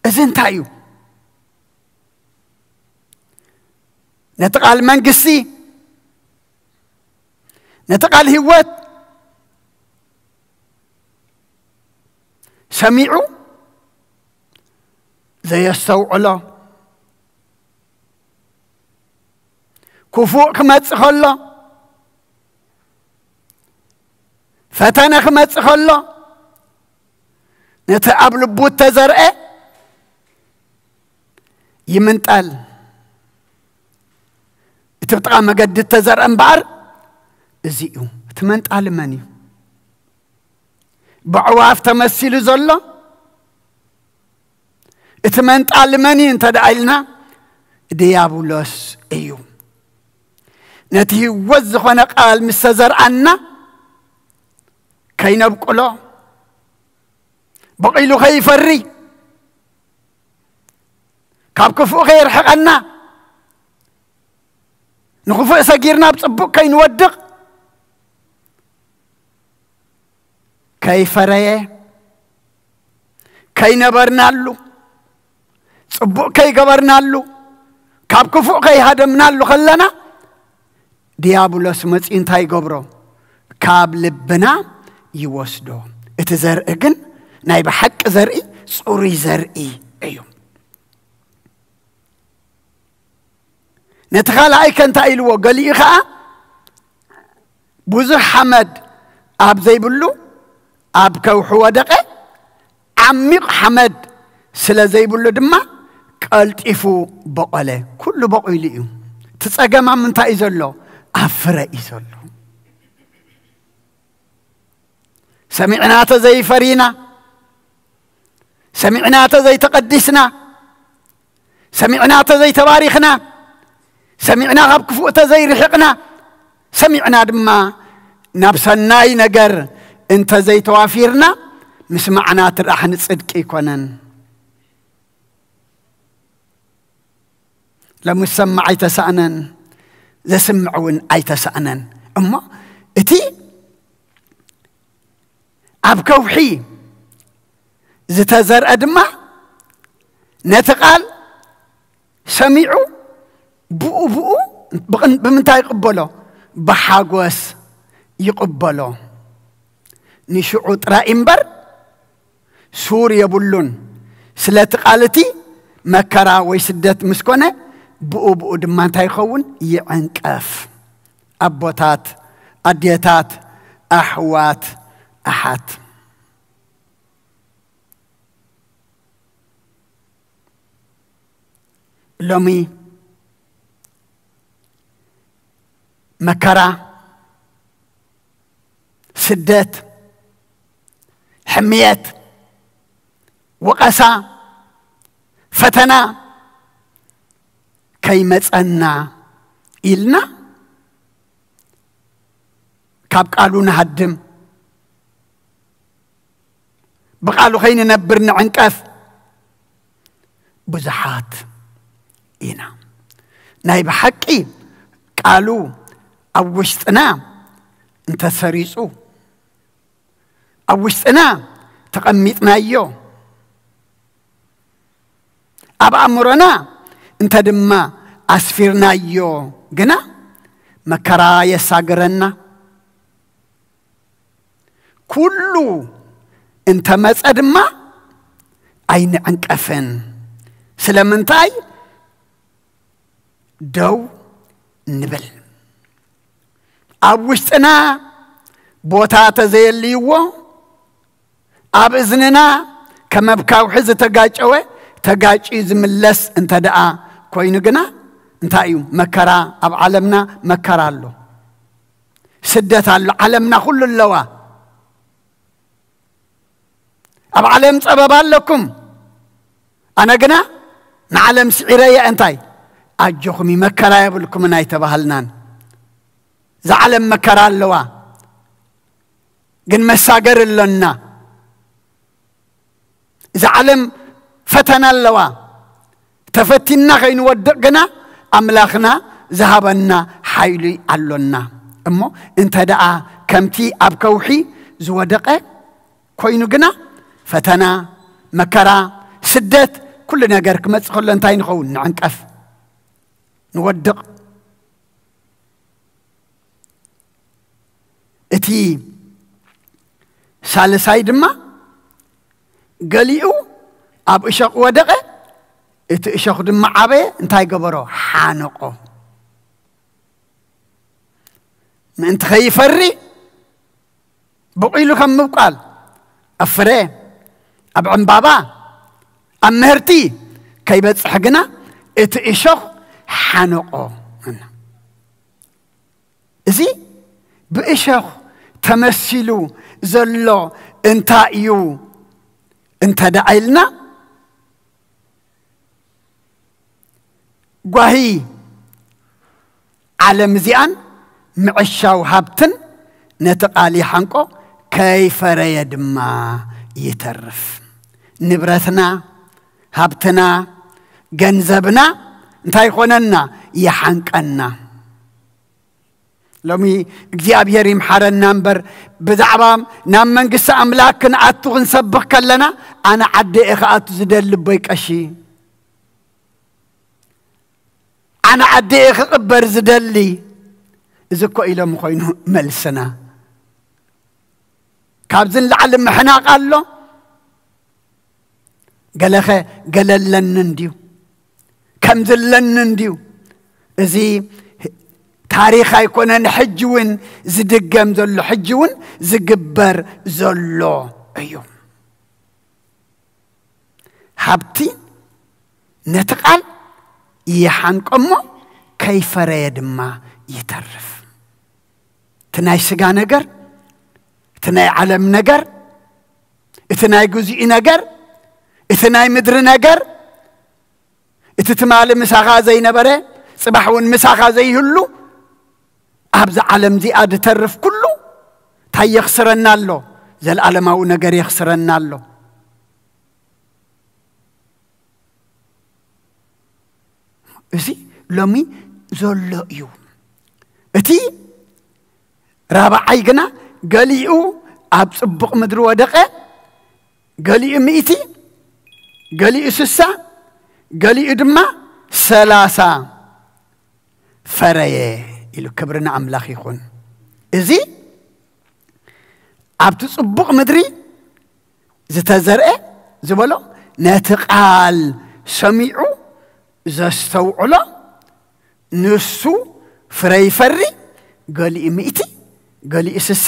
እዚ እንታይ እዩ? ነቲ ቃል መንግስቲ፣ ነቲ ቃል ህይወት ሰሚዑ ዘየስተውዕሎ፣ ክፉእ ክመጽእ ከሎ፣ ፈተነ ክመጽእ ከሎ፣ ነቲ ኣብ ልቡ እተዘርአ ይምንጣል። እቲ ብጥቓ መገዲ እተዘርአ እምበኣር እዚ እዩ። እቲ መንጣሊ መን እዩ? ብዕዋፍ ተመሲሉ ዘሎ እቲ መንጣሊ መን እዩ እንተ ደኣ ኢልና፣ ድያብሎስ እዩ። ነቲ ህይወት ዝኾነ ቃል ምስ ተዘርኣና፣ ከይነብቁሎ፣ በቒሉ ከይፈሪ፣ ካብ ክፉእ ከየርሕቐና፣ ንኽፉእ ሰጊርና ኣብ ጽቡቕ ከይንወድቕ፣ ከይፈረየ፣ ከይነበርናሉ፣ ጽቡቕ ከይገበርናሉ፣ ካብ ክፉእ ከይሃደምናሉ ከለና፣ ድያብሎስ መጺኡ እንታይ ይገብሮ? ካብ ልብና ይወስዶ። እቲ ዘርኢ ግን ናይ ብሓቂ ዘርኢ፣ ጽሩይ ዘርኢ እዩ። ነቲ ካልኣይ ከ እንታይ ኢልዎ? ገሊኡ ኸኣ ብዙሕ ሓመድ ኣብ ዘይብሉ ኣብ ከውሒ ወደቐ። ዓሚቕ ሓመድ ስለ ዘይብሉ ድማ ቀልጢፉ በቖለ። ኩሉ በቑሉ እዩ። እቲ ጸገም ኣብ ምንታይ እዩ ዘሎ? ኣብ ፍረ እዩ ዘሎ። ሰሚዕና ተዘይፈሪና፣ ሰሚዕና ተዘይተቐዲስና፣ ሰሚዕና ተዘይተባሪኽና፣ ሰሚዕና ካብ ክፉእ ተዘይርሕቕና፣ ሰሚዕና ድማ ናብ ሰናይ ነገር እንተዘይተዋፊርና፣ ምስማዕና ጥራሕ ንጽድቂ ኣይኮነን። ሎሚ ዝሰምዕ ኣይተሳእነን፣ ዘስምዕ እውን ኣይተሳእነን። እሞ እቲ ኣብ ከውሒ ዝተዘርአ ድማ ነቲ ቃል ሰሚዑ ብኡ ብኡ ብቕን-፣ ብምንታይ ይቕበሎ? ብሓጎስ ይቕበሎ። ንሽዑ ጥራይ እምበር ሱር የብሉን። ስለቲ ቃል እቲ መከራ ወይ ስደት ምስ ኮነ፣ ብኡ ብኡ ድማ እንታይ ይኸውን? ይዕንቀፍ። ኣቦታት፣ ኣዴታት፣ ኣሕዋት፣ ኣሓት። ሎሚ መከራ፣ ስደት፣ ሕምየት፣ ወቐሳ፣ ፈተና ከይመጸና ኢልና ካብ ቃሉ ንሃድም። ብቓሉ ከይንነብር ንዕንቀፍ ብዙሓት ኢና። ናይ ብሓቂ ቃሉ ኣብ ውሽጥና እንተሰሪጹ፣ ኣብ ውሽጥና ተቐሚጥናዮ፣ ኣብ ኣእምሮና እንተ ድማ ኣስፊርናዮ ግና፣ መከራ የሳግረና። ኩሉ እንተመጸ ድማ ኣይንዕንቀፍን። ስለምንታይ ደው ንብል? ኣብ ውሽጥና ቦታ ተዘየልይዎ፣ ኣብ እዝንና ከም ኣብ ካውሒ ዝተጋጨወ ተጋጭዩ ዝምለስ እንተ ደኣ ኮይኑ ግና፣ እንታይ እዩ? መከራ፣ ኣብ ዓለምና መከራ ኣሎ፣ ስደት ኣሎ፣ ዓለምና ኩሉ ኣለዋ። ኣብ ዓለም ጸበባ ኣለኩም፣ ኣነ ግና ንዓለም ስዒረያ። እንታይ? ኣጆኹም፣ መከራ የብልኩምን ኣይተባሃልናን። እዛ ዓለም መከራ ኣለዋ፣ ግን መሳገር ኣሎና። እዛ ዓለም ፈተና ኣለዋ። ተፈቲንና ከይንወድቕ ግና ኣምላኽና ዝሃበና ሓይሊ ኣሎና። እሞ እንተ ደኣ ከምቲ ኣብ ከውሒ ዝወደቐ ኮይኑ ግና፣ ፈተና፣ መከራ፣ ስደት፣ ኩሉ ነገር ክመጽእ ከሎ እንታይ ንኸውን? ንዕንቀፍ፣ ንወድቕ። እቲ ሳልሳይ ድማ፣ ገሊኡ ኣብ እሾኽ ወደቐ፣ እቲ እሾኽ ድማ ዓበየ፣ እንታይ ገበሮ? ሓነቆ። ምእንቲ ከይፈሪ፣ ብቑሉ ከም ምብቋል፣ ኣብ ፍረ፣ ኣብ ዕምባባ፣ ኣብ ምህርቲ ከይበጽሕ ግና፣ እቲ እሾኽ ሓነቆ። እዚ ብእሾኽ ተመሲሉ ዘሎ እንታይ እዩ እንተ ደኣ ኢልና፣ ጓሂ ዓለም እዚኣን ምዕሻው ሃብትን ነቲ ቃል ይሓንቆ፣ ከይፈረየ ድማ ይተርፍ። ንብረትና፣ ሃብትና፣ ገንዘብና እንታይ ይኾነና? ይሓንቀና። ሎሚ እግዚኣብሔር ይምሓረና እምበር፣ ብዛዕባ ናብ መንግስቲ ኣምላኽ ክንኣቱ ክንሰብኽ ከለና፣ ኣነ ዓዲ እየ ክኣቱ ዝደሊ፣ ልቦይ ቀሺ፣ ኣነ ዓዲ እየ ክቕበር ዝደሊ። እዚ እኮ ኢሎም ኮይኑ መልስና። ካብዚ ንላዕሊ ምሕናቕ ኣሎ? ገለኸ ገለ ኣለኒ እንድዩ፣ ከምዚ ኣለኒ እንድዩ። እዚ ታሪኽ ኣይኮነን፣ ሕጂ እውን ዝድገም ዘሎ፣ ሕጂ እውን ዝግበር ዘሎ እዩ። ሃብቲ ነቲ ቃል ይሓንቆ እሞ ከይፈረየ ድማ ይተርፍ። እቲ ናይ ስጋ ነገር፣ እቲ ናይ ዓለም ነገር፣ እቲ ናይ ግዜኡ ነገር፣ እቲ ናይ ምድሪ ነገር፣ እቲ ትማሊ ምሳኻ ዘይነበረ፣ ጽባሕ እውን ምሳኻ ዘይህሉ፣ ኣብዛ ዓለም እዚኣ ዝተርፍ ኩሉ እንታይ የኽስረና ኣሎ? ዘለኣለማዊ ነገር የኽስረና ኣሎ። እዚ ሎሚ ዘሎ እዩ። እቲ ራብዓይ ግና፣ ገሊኡ ኣብ ጽቡቕ ምድሪ ወደቐ፣ ገሊኡ ሚእቲ፣ ገሊኡ ስሳ፣ ገሊኡ ድማ ሰላሳ ፈረየ ኢሉ። ክብሪ ንኣምላኽ ይኹን። እዚ ኣብቲ ጽቡቕ ምድሪ ዝተዘርአ ዝበሎ፣ ነቲ ቃል ሰሚዑ ዘስተውዕሎ፣ ንሱ ፍረ ይፈሪ፣ ገሊኡ ሚእቲ፣ ገሊኡ ስሳ፣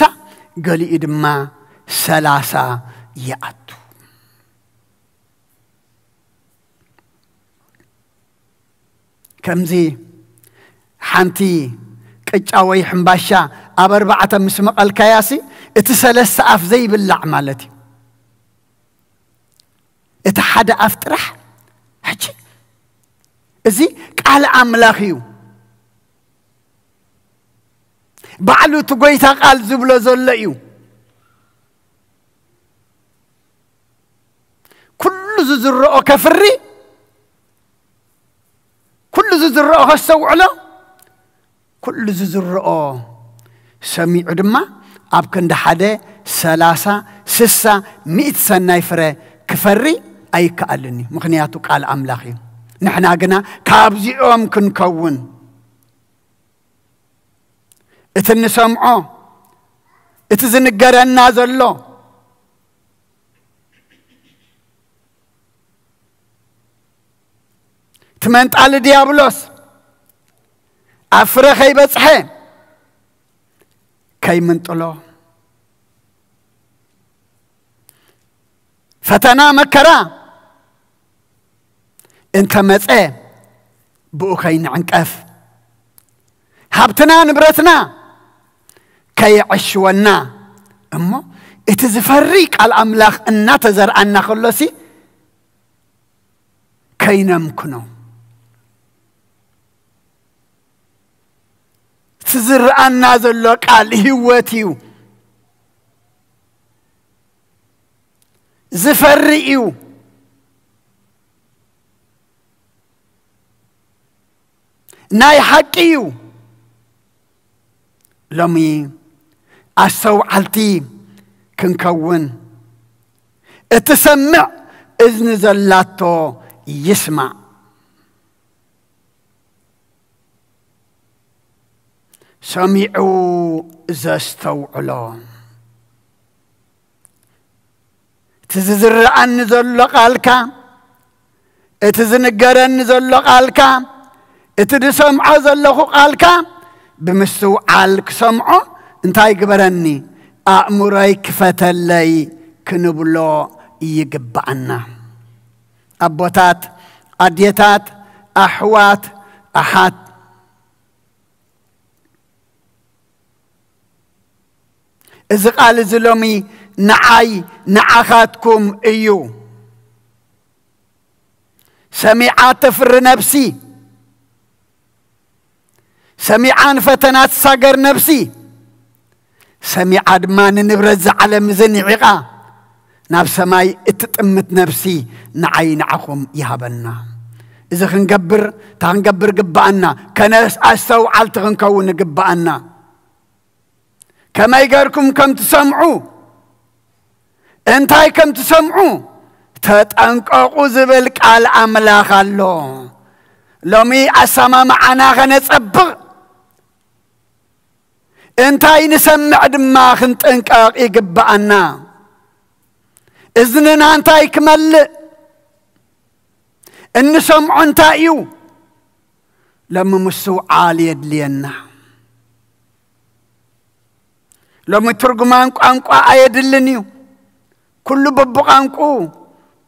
ገሊኡ ድማ ሰላሳ ይኣቱ። ከምዚ ሓንቲ ቅጫ ወይ ሕምባሻ ኣብ ኣርባዕተ ምስ መቐልካያሲ፣ እቲ ሰለስተ ኣፍ ዘይብላዕ ማለት እዩ። እቲ ሓደ ኣፍ ጥራሕ። ሕጂ እዚ ቃል ኣምላኽ እዩ። ባዕሉ እቲ ጎይታ ቃል ዝብሎ ዘሎ እዩ። ዝዝርኦ ከፍሪ፣ ኩሉ ዝዝርኦ ከስተውዕሎ፣ ኩሉ ዝዝርኦ ሰሚዑ ድማ ኣብ ክንዲ ሓደ ሰላሳ፣ ስሳ፣ ሚእቲ ሰናይ ፍረ ክፈሪ ኣይከኣልን እዩ። ምኽንያቱ ቃል ኣምላኽ እዩ። ንሕና ግና ካብዚኦም ክንከውን፣ እቲ እንሰምዖ፣ እቲ ዝንገረና ዘሎ፣ እቲ መንጣሊ ዲያብሎስ ኣብ ፍረ ከይበጽሐ ከይምንጥሎ፣ ፈተና መከራ እንተ መጸ ብኡ ከይንዕንቀፍ፣ ሃብትና ንብረትና ከየዕሽወና እሞ፣ እቲ ዝፈሪ ቃል ኣምላኽ እናተዘርኣና ከሎሲ ከይነምክኖ። እቲ ዝረኣና ዘሎ ቃል ህይወት እዩ፣ ዝፈሪ እዩ፣ ናይ ሓቂ እዩ። ሎሚ ኣስተውዓልቲ ክንከውን፣ እትሰምዕ እዝኒ ዘላቶ ይስማዕ። ሰሚዑ ዘስተውዕሎ። እቲ ዝዝረኣኒ ዘሎ ቃልካ፣ እቲ ዝንገረኒ ዘሎ ቃልካ፣ እቲ ዝሰምዖ ዘለኹ ቃልካ ብምስትውዓል ክሰምዖ እንታይ ግበረኒ? ኣእምሮይ ክፈተለይ ክንብሎ ይግብኣና። ኣቦታት፣ ኣዴታት፣ ኣሕዋት፣ ኣሓት፣ እዚ ቃል እዚ ሎሚ ንዓይ ንዓኻትኩም እዩ። ሰሚዓ ተፍሪ ነፍሲ፣ ሰሚዓ ንፈተና ትሳገር ነፍሲ፣ ሰሚዓ ድማ ንንብረት እዚ ዓለም እዚ ንዒቓ ናብ ሰማይ እትጥምት ነፍሲ ንዓይ ንዓኹም ይሃበና። እዚ ክንገብር፣ እታ ክንገብር ግብኣና፣ ከነስ ኣስተውዓልቲ ክንከውን ግብኣና። ከመይ ገርኩም ከም ትሰምዑ፣ እንታይ ከም ትሰምዑ ተጠንቀቑ ዝብል ቃል ኣምላኽ ኣሎ። ሎሚ ኣሰማምዓና ከነጸብቕ፣ እንታይ ንሰምዕ ድማ ክንጥንቀቕ ይግብኣና። እዝንና እንታይ ክመልእ፣ እንሰምዖ እንታይ እዩ? ሎሚ ምስትውዓል የድልየና። ሎሚ ትርጉማን ቋንቋ ኣየድልን እዩ። ኩሉ በብቋንቁ፣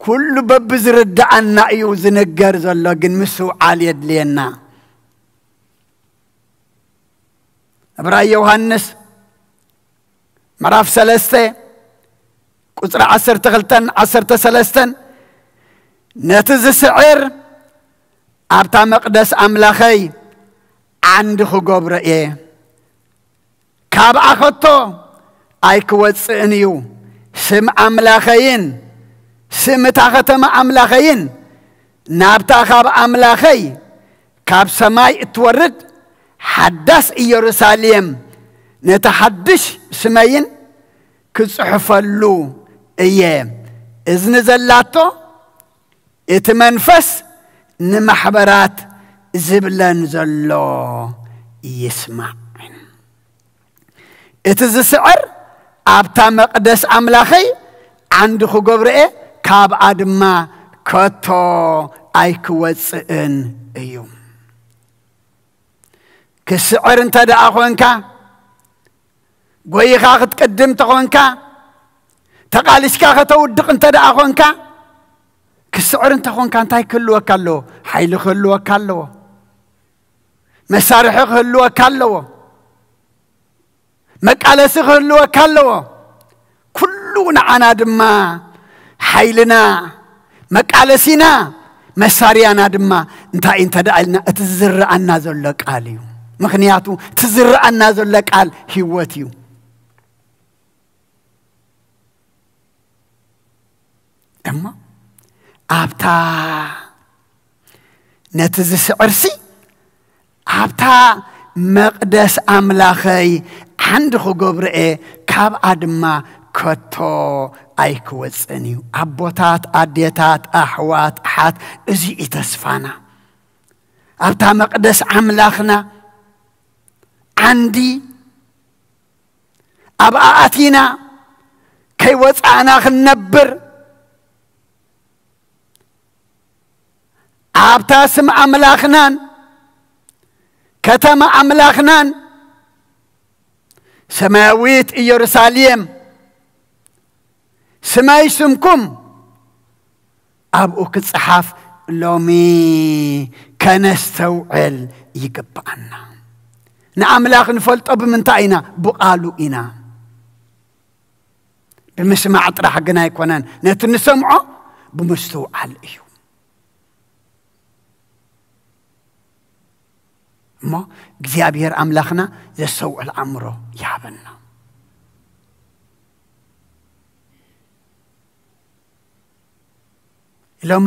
ኩሉ በብዝርድኣና እዩ ዝንገር ዘሎ፣ ግን ምስትውዓል የድልየና። ዕብራይ ዮሃንስ ምዕራፍ ሰለስተ ቁጽሪ ዓሰርተ ክልተን ዓሰርተ ሰለስተን፣ ነቲ ዝስዕር ኣብታ መቕደስ ኣምላኸይ ዓንዲ ክገብሮ እየ፣ ካብኣ ኸቶ ኣይክወጽእን እዩ። ስም ኣምላኸይን ስም እታ ኸተማ ኣምላኸይን ናብታ ካብ ኣምላኸይ ካብ ሰማይ እትወርድ ሓዳስ ኢየሩሳሌም ነቲ ሓድሽ ስመይን ክጽሕፈሉ እየ። እዝኒ ዘላቶ እቲ መንፈስ ንማሕበራት ዝብለን ዘሎ ይስማዕ። እቲ ዝስዕር ኣብታ መቕደስ ኣምላኸይ ዓንዲ ክገብሮ እየ፣ ካብኣ ድማ ከቶ ኣይክወጽእን እዩ። ክስዕር እንተ ደኣ ኾንካ፣ ጎይኻ ክትቅድም ተኾንካ፣ ተቓሊስካ ከተውድቕ እንተ ደኣ ኾንካ፣ ክስዕር እንተ ኾንካ እንታይ ክህልወካ ኣለዎ? ሓይሊ ክህልወካ ኣለዎ። መሳርሒ ክህልወካ ኣለዎ። መቃለሲ ክህልወካ ኣለዎ። ኩሉ ንዓና ድማ ሓይልና፣ መቃለሲና፣ መሳርያና ድማ እንታይ እንተ ደኣ ኢልና፣ እቲ ዝዝረኣና ዘሎ ቃል እዩ። ምኽንያቱ እቲ ዝዝረኣና ዘሎ ቃል ህይወት እዩ። እሞ ኣብታ ነቲ ዝስዕርሲ ኣብታ መቕደስ ኣምላኸይ ዓንዲ ክገብርኤ ካብኣ ድማ ከቶ ኣይክወፅን እዩ። ኣቦታት፣ ኣዴታት፣ ኣሕዋት፣ ኣሓት፣ እዚ እዩ ተስፋና። ኣብታ መቕደስ ኣምላኽና ዓንዲ ኣብኣ ኣቲና ከይወፃእና ክንነብር፣ ኣብታ ስም ኣምላኽናን ከተማ ኣምላኽናን ሰማያዊት ኢየሩሳሌም ስመይ ስምኩም ኣብኡ ክጸሓፍ ሎሚ ከነስተውዕል ይግብኣና። ንኣምላኽ ንፈልጦ ብምንታይ ኢና? ብቓሉ ኢና። ብምስማዕ ጥራሕ ግን ኣይኮነን፣ ነቲ ንሰምዖ ብምስትውዓል እዩ። እሞ እግዚኣብሔር ኣምላኽና ዘስተውዕል ኣእምሮ ይሃበና። ሎሚ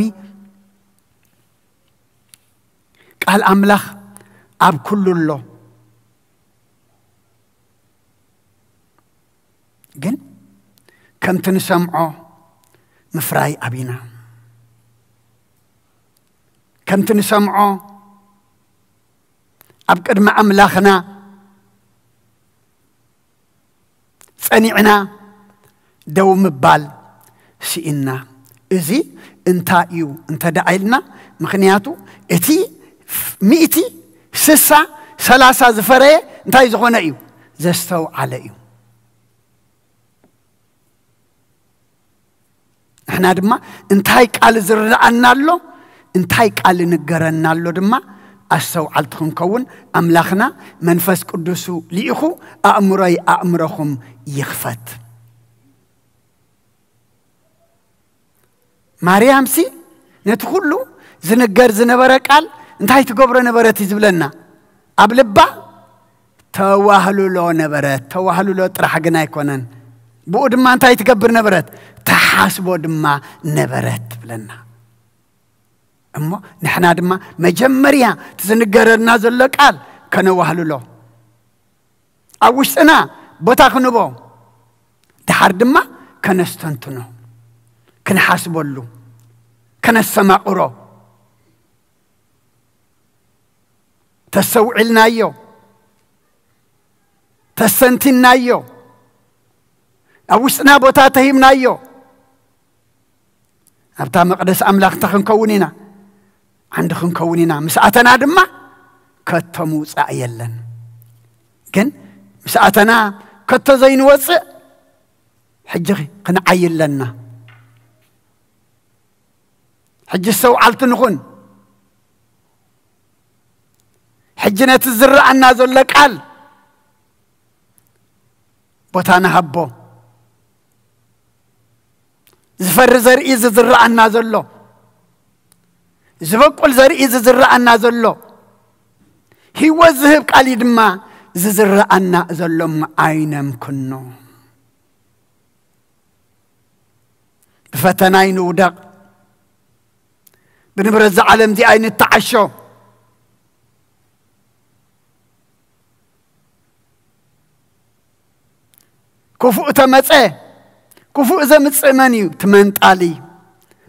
ቃል ኣምላኽ ኣብ ኩሉ ኣሎ። ግን ከምቲ ንሰምዖ ምፍራይ ኣቢና፣ ከምቲ ንሰምዖ ኣብ ቅድሚ ኣምላኽና ጸኒዕና ደው ምባል ስኢንና። እዚ እንታይ እዩ እንተ ደኣ ኢልና፣ ምኽንያቱ እቲ ሚእቲ ስሳ ሰላሳ ዝፈረየ እንታይ ዝኾነ እዩ? ዘስተውዓለ እዩ። ንሕና ድማ እንታይ ቃል ዝረኣና ኣሎ፣ እንታይ ቃል ንገረና ኣሎ ድማ ኣስተውዓልቲ ክንከውን ኣምላኽና መንፈስ ቅዱሱ ልኢኹ ኣእምሮይ ኣእምሮኹም ይኽፈት። ማርያምሲ ነቲ ኩሉ ዝንገር ዝነበረ ቃል እንታይ ትገብሮ ነበረት እዩ ዝብለና። ኣብ ልባ ተዋህልሎ ነበረት። ተዋህልሎ ጥራሕ ግን ኣይኮነን፣ ብኡ ድማ እንታይ ትገብር ነበረት? ተሓስቦ ድማ ነበረት ትብለና። እሞ ንሕና ድማ መጀመርያ እቲ ዝንገረና ዘሎ ቃል ከነዋህልሎ፣ ኣብ ውሽጥና ቦታ ክንቦ፣ ድሓር ድማ ከነስተንትኖ፣ ክንሓስበሉ፣ ከነስተማቕሮ። ተስተውዒልናዮ፣ ተስተንቲናዮ፣ ኣብ ውሽጥና ቦታ ተሂብናዮ። ኣብታ መቕደስ ኣምላኽ እንታይ ክንከውን ኢና? ዓንዲ ክንከውን ኢና። ምስ ኣተና ድማ ከቶ ምውጻእ የለን። ግን ምስ ኣተና ከቶ ዘይንወጽእ ሕጂ ክንዓይ ኣለና። ሕጂ ኣስተውዓልቲ ንኹን። ሕጂ ነቲ ዝረኣና ዘሎ ቃል ቦታ ንሃቦ። ዝፈሪ ዘርኢ ዝዝረኣና ዘሎ፣ ዝበቁል ዘርኢ ዝዝረኣና ዘሎ፣ ህይወት ዝህብ ቃል እዩ ድማ ዝዝረኣና ዘሎ። ኣይነምክኖ። ብፈተና ኣይንውደቕ፣ ብንብረት እዛ ዓለም እዚኣ ኣይንተዓሾ። ክፉእ ተመጸ፣ ክፉእ ዘምጽእ መን እዩ? እቲ መንጣሊ።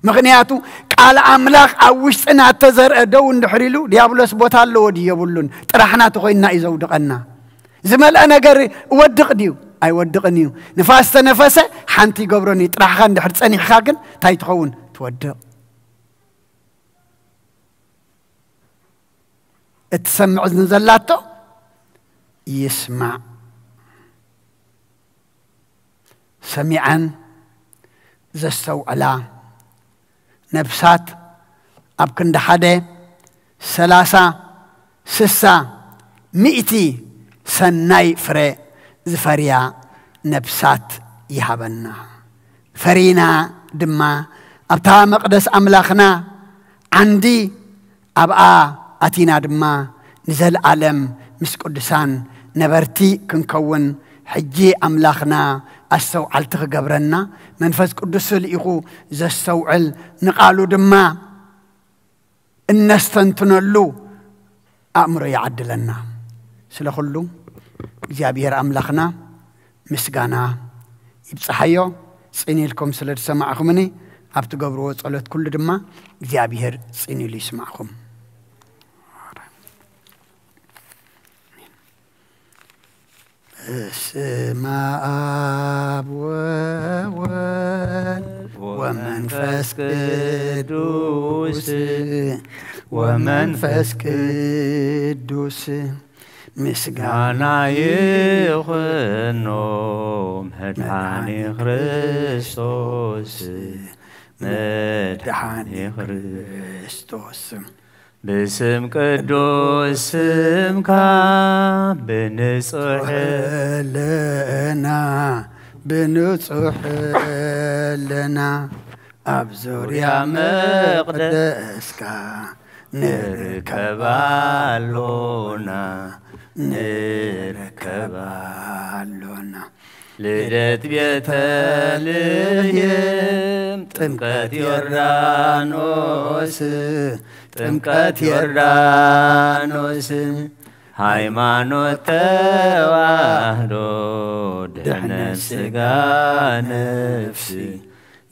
ምኽንያቱ ቃል ኣምላኽ ኣብ ውሽጥና እተዘርአ ደው እንድሕር ኢሉ፣ ዲያብሎስ ቦታ ኣለዎ ድዩ የብሉን? ጥራሕና ተኾይንና እዩ ዘውድቐና። ዝመልአ ነገር እወድቕ ድዩ? ኣይወድቕን እዩ። ንፋስ ተነፈሰ፣ ሓንቲ ይገብሮን እዩ። ጥራሕኻ እንድሕር ጸኒሕካ ግን እንታይ ትኸውን? ትወድቕ። እትሰምዕ እዝኒ ዘላቶ ይስማዕ። ሰሚዐን ዘስተውዕላ ነብሳት ኣብ ክንዲ ሓደ ሰላሳ፣ ስሳ፣ ሚእቲ ሰናይ ፍረ ዝፈርያ ነብሳት ይሃበና። ፈሪና ድማ ኣብታ መቕደስ ኣምላኽና ዓንዲ ኣብኣ ኣቲና ድማ ንዘለኣለም ምስ ቅዱሳን ነበርቲ ክንከውን ሕጂ ኣምላኽና ኣስተውዓልቲ ክገብረና፣ መንፈስ ቅዱስ ልኢኹ ዘስተውዕል፣ ንቓሉ ድማ እነስተንትነሉ ኣእምሮ ይዓድለና። ስለ ኩሉ እግዚኣብሔር ኣምላኽና ምስጋና ይብጽሓዮ። ጽን ኢልኩም ስለ ዝሰማዕኹምኒ፣ ኣብ ትገብርዎ ጸሎት ኩሉ ድማ እግዚኣብሔር ጽን ኢሉ ይስማዕኹም። በስመ ኣብ ወወልድ ወመንፈስ ቅዱስ፣ ወመንፈስ ቅዱስ ምስጋና ይኹኖ መድኃኒ ክርስቶስ፣ መድኃኒ ክርስቶስ። ብስም ቅዱስ ስምካ ብንጹሕ ህልና፣ ብንጹሕ ህልና ኣብ ዙርያ መቕደስካ ንርከብ ኣሎና፣ ንርከብ ኣሎና። ልደት ቤተልሔም፣ ጥምቀት ዮርዳኖስ፣ ጥምቀት ዮርዳኖስ፣ ሃይማኖት ተዋህዶ፣ ድሕነት ስጋ ነፍሲ፣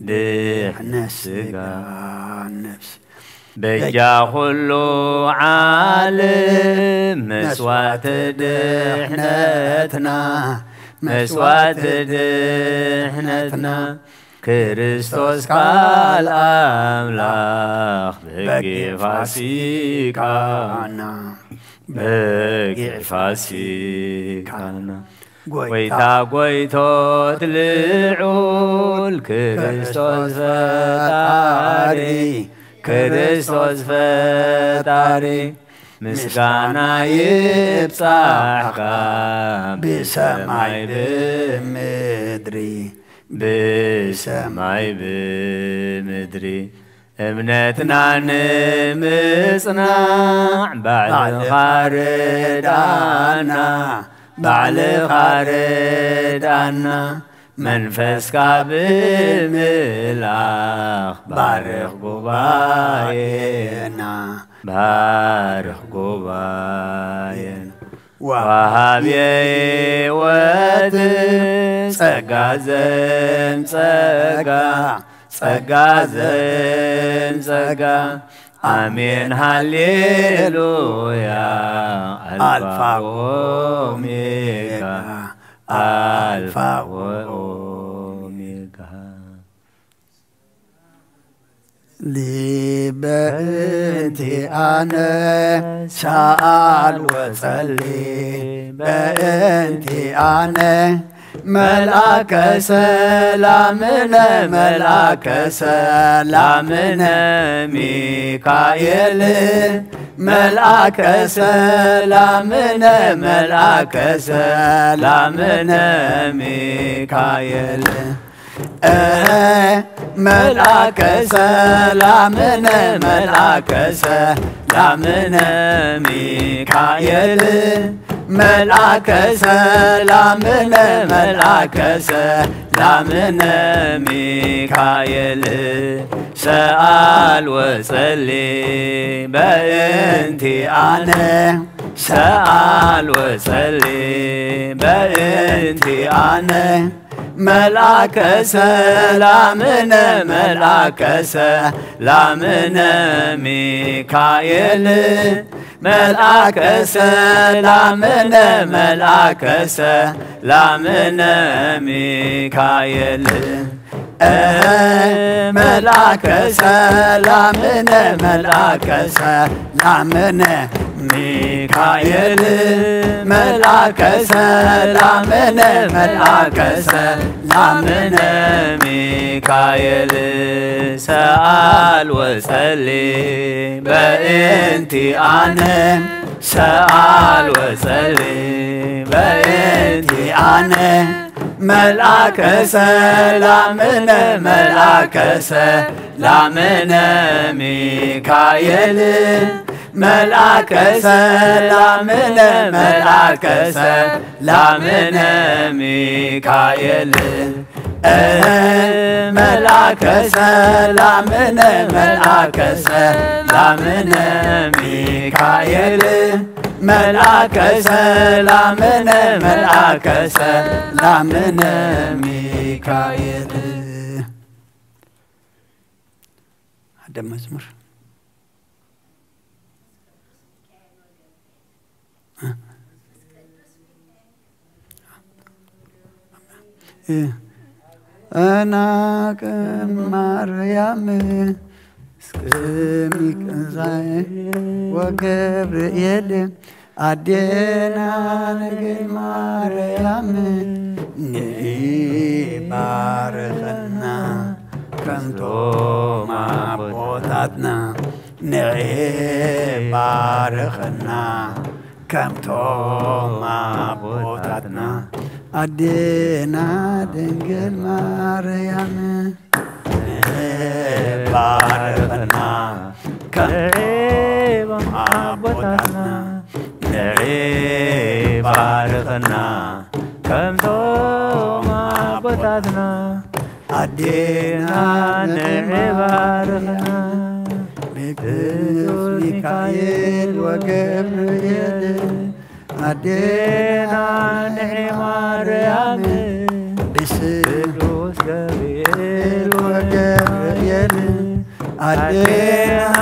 ድሕነት ስጋ ነፍሲ። በጃ ኩሉ ዓለም መስዋዕቲ ድሕነትና፣ መስዋዕቲ ድሕነትና፣ ክርስቶስ ቃል ኣምላኽ በጊዕ ፋሲካና፣ በጊዕ ፋሲካና። ጎይታ ጎይታ ጎይቶት ልዑል ክርስቶስ ፈጣሪ፣ ክርስቶስ ፈጣሪ፣ ምስጋና ይብጻሕካ ብሰማይ ብምድሪ፣ ብሰማይ ብምድሪ። እምነትና ንምጽናዕ ባዕልኻ ርዳና፣ ባዕልኻ ርዳና። መንፈስካ ብምልኣኽ ባርኽ ጉባኤና፣ ባርኽ ጉባኤና። ወሃብየ ሕይወት ጸጋ ዘንጸጋ፣ ጸጋ ዘንጸጋ። ኣሜን ሃሌሉያ። ኣልፋ ኦሜጋ፣ ኣልፋ ወኦሜጋ። ሊበ እንቲኣነ ሰኣል ወጸሊ በእንቲኣነ። መልኣከ ሰላምነ፣ መልኣከ ሰላምነ ሚካኤል፣ መልኣከ ሰላምነ፣ መልኣከ ሰላምነ ሚካኤል። እህ፣ መልአከ ሰላምነ፣ መልአከ ሰላምነ ሚካኤል፣ መልአከ ሰላምነ፣ መልአከ ሰላምነ ሚካኤል፣ ሰአል ወጸሊ በእንቲአነ፣ ሰአል ወጸሊ በእንቲአነ። መልአከ ሰላምነ፣ መልአከ ሰላምነ ሚካኤል፣ መልአከ ሰላምነ፣ መልአከ ሰላምነ ሚካኤል። እህ፣ መልአከ ሰላምነ፣ መልአከ ሰላምነ ሚካኤል፣ መልአከ ሰላምነ፣ መልአከ ሰላምነ ሚካኤል፣ ሰአል ወጸሊ በእንቲአነ፣ ሰአል ወጸሊ በእንቲአነ። መልአከ ሰላምነ፣ መልአከ ሰላምነ ሚካኤል፣ መልአከ ሰላምነ፣ መልአከ ሰላምነ ሚካኤል። እህ፣ መልአከ ሰላምነ፣ መልአከ ሰላምነ ሚካኤል። መልአከ ሰላምነ፣ መልአከ ሰላምነ ሚካኤል። ሓደ መዝሙር። እና ቅን ማርያም እስከ ሚካኤል ወገብርኤል፣ ኣዴና ንግል ማርያም ንዒ ባርኽና፣ ከምቶም ኣቦታትና ንዒ ባርኽና፣ ከምቶም ኣቦታትና ኣዴና ድንግል ማርያም ንዒ ባርኽና፣ ከምቶም ኣቦታትና ንዒ ባርኽና፣ ከምቶም ኣቦታትና ኣዴና ንዒ ባርኽና። ቅዱስ ሚካኤል ወገብርኤል ኣዴና ንዒ ማርያም፣ ብስም ቅዱስ ገብርኤል ወገብርኤል ኣዴና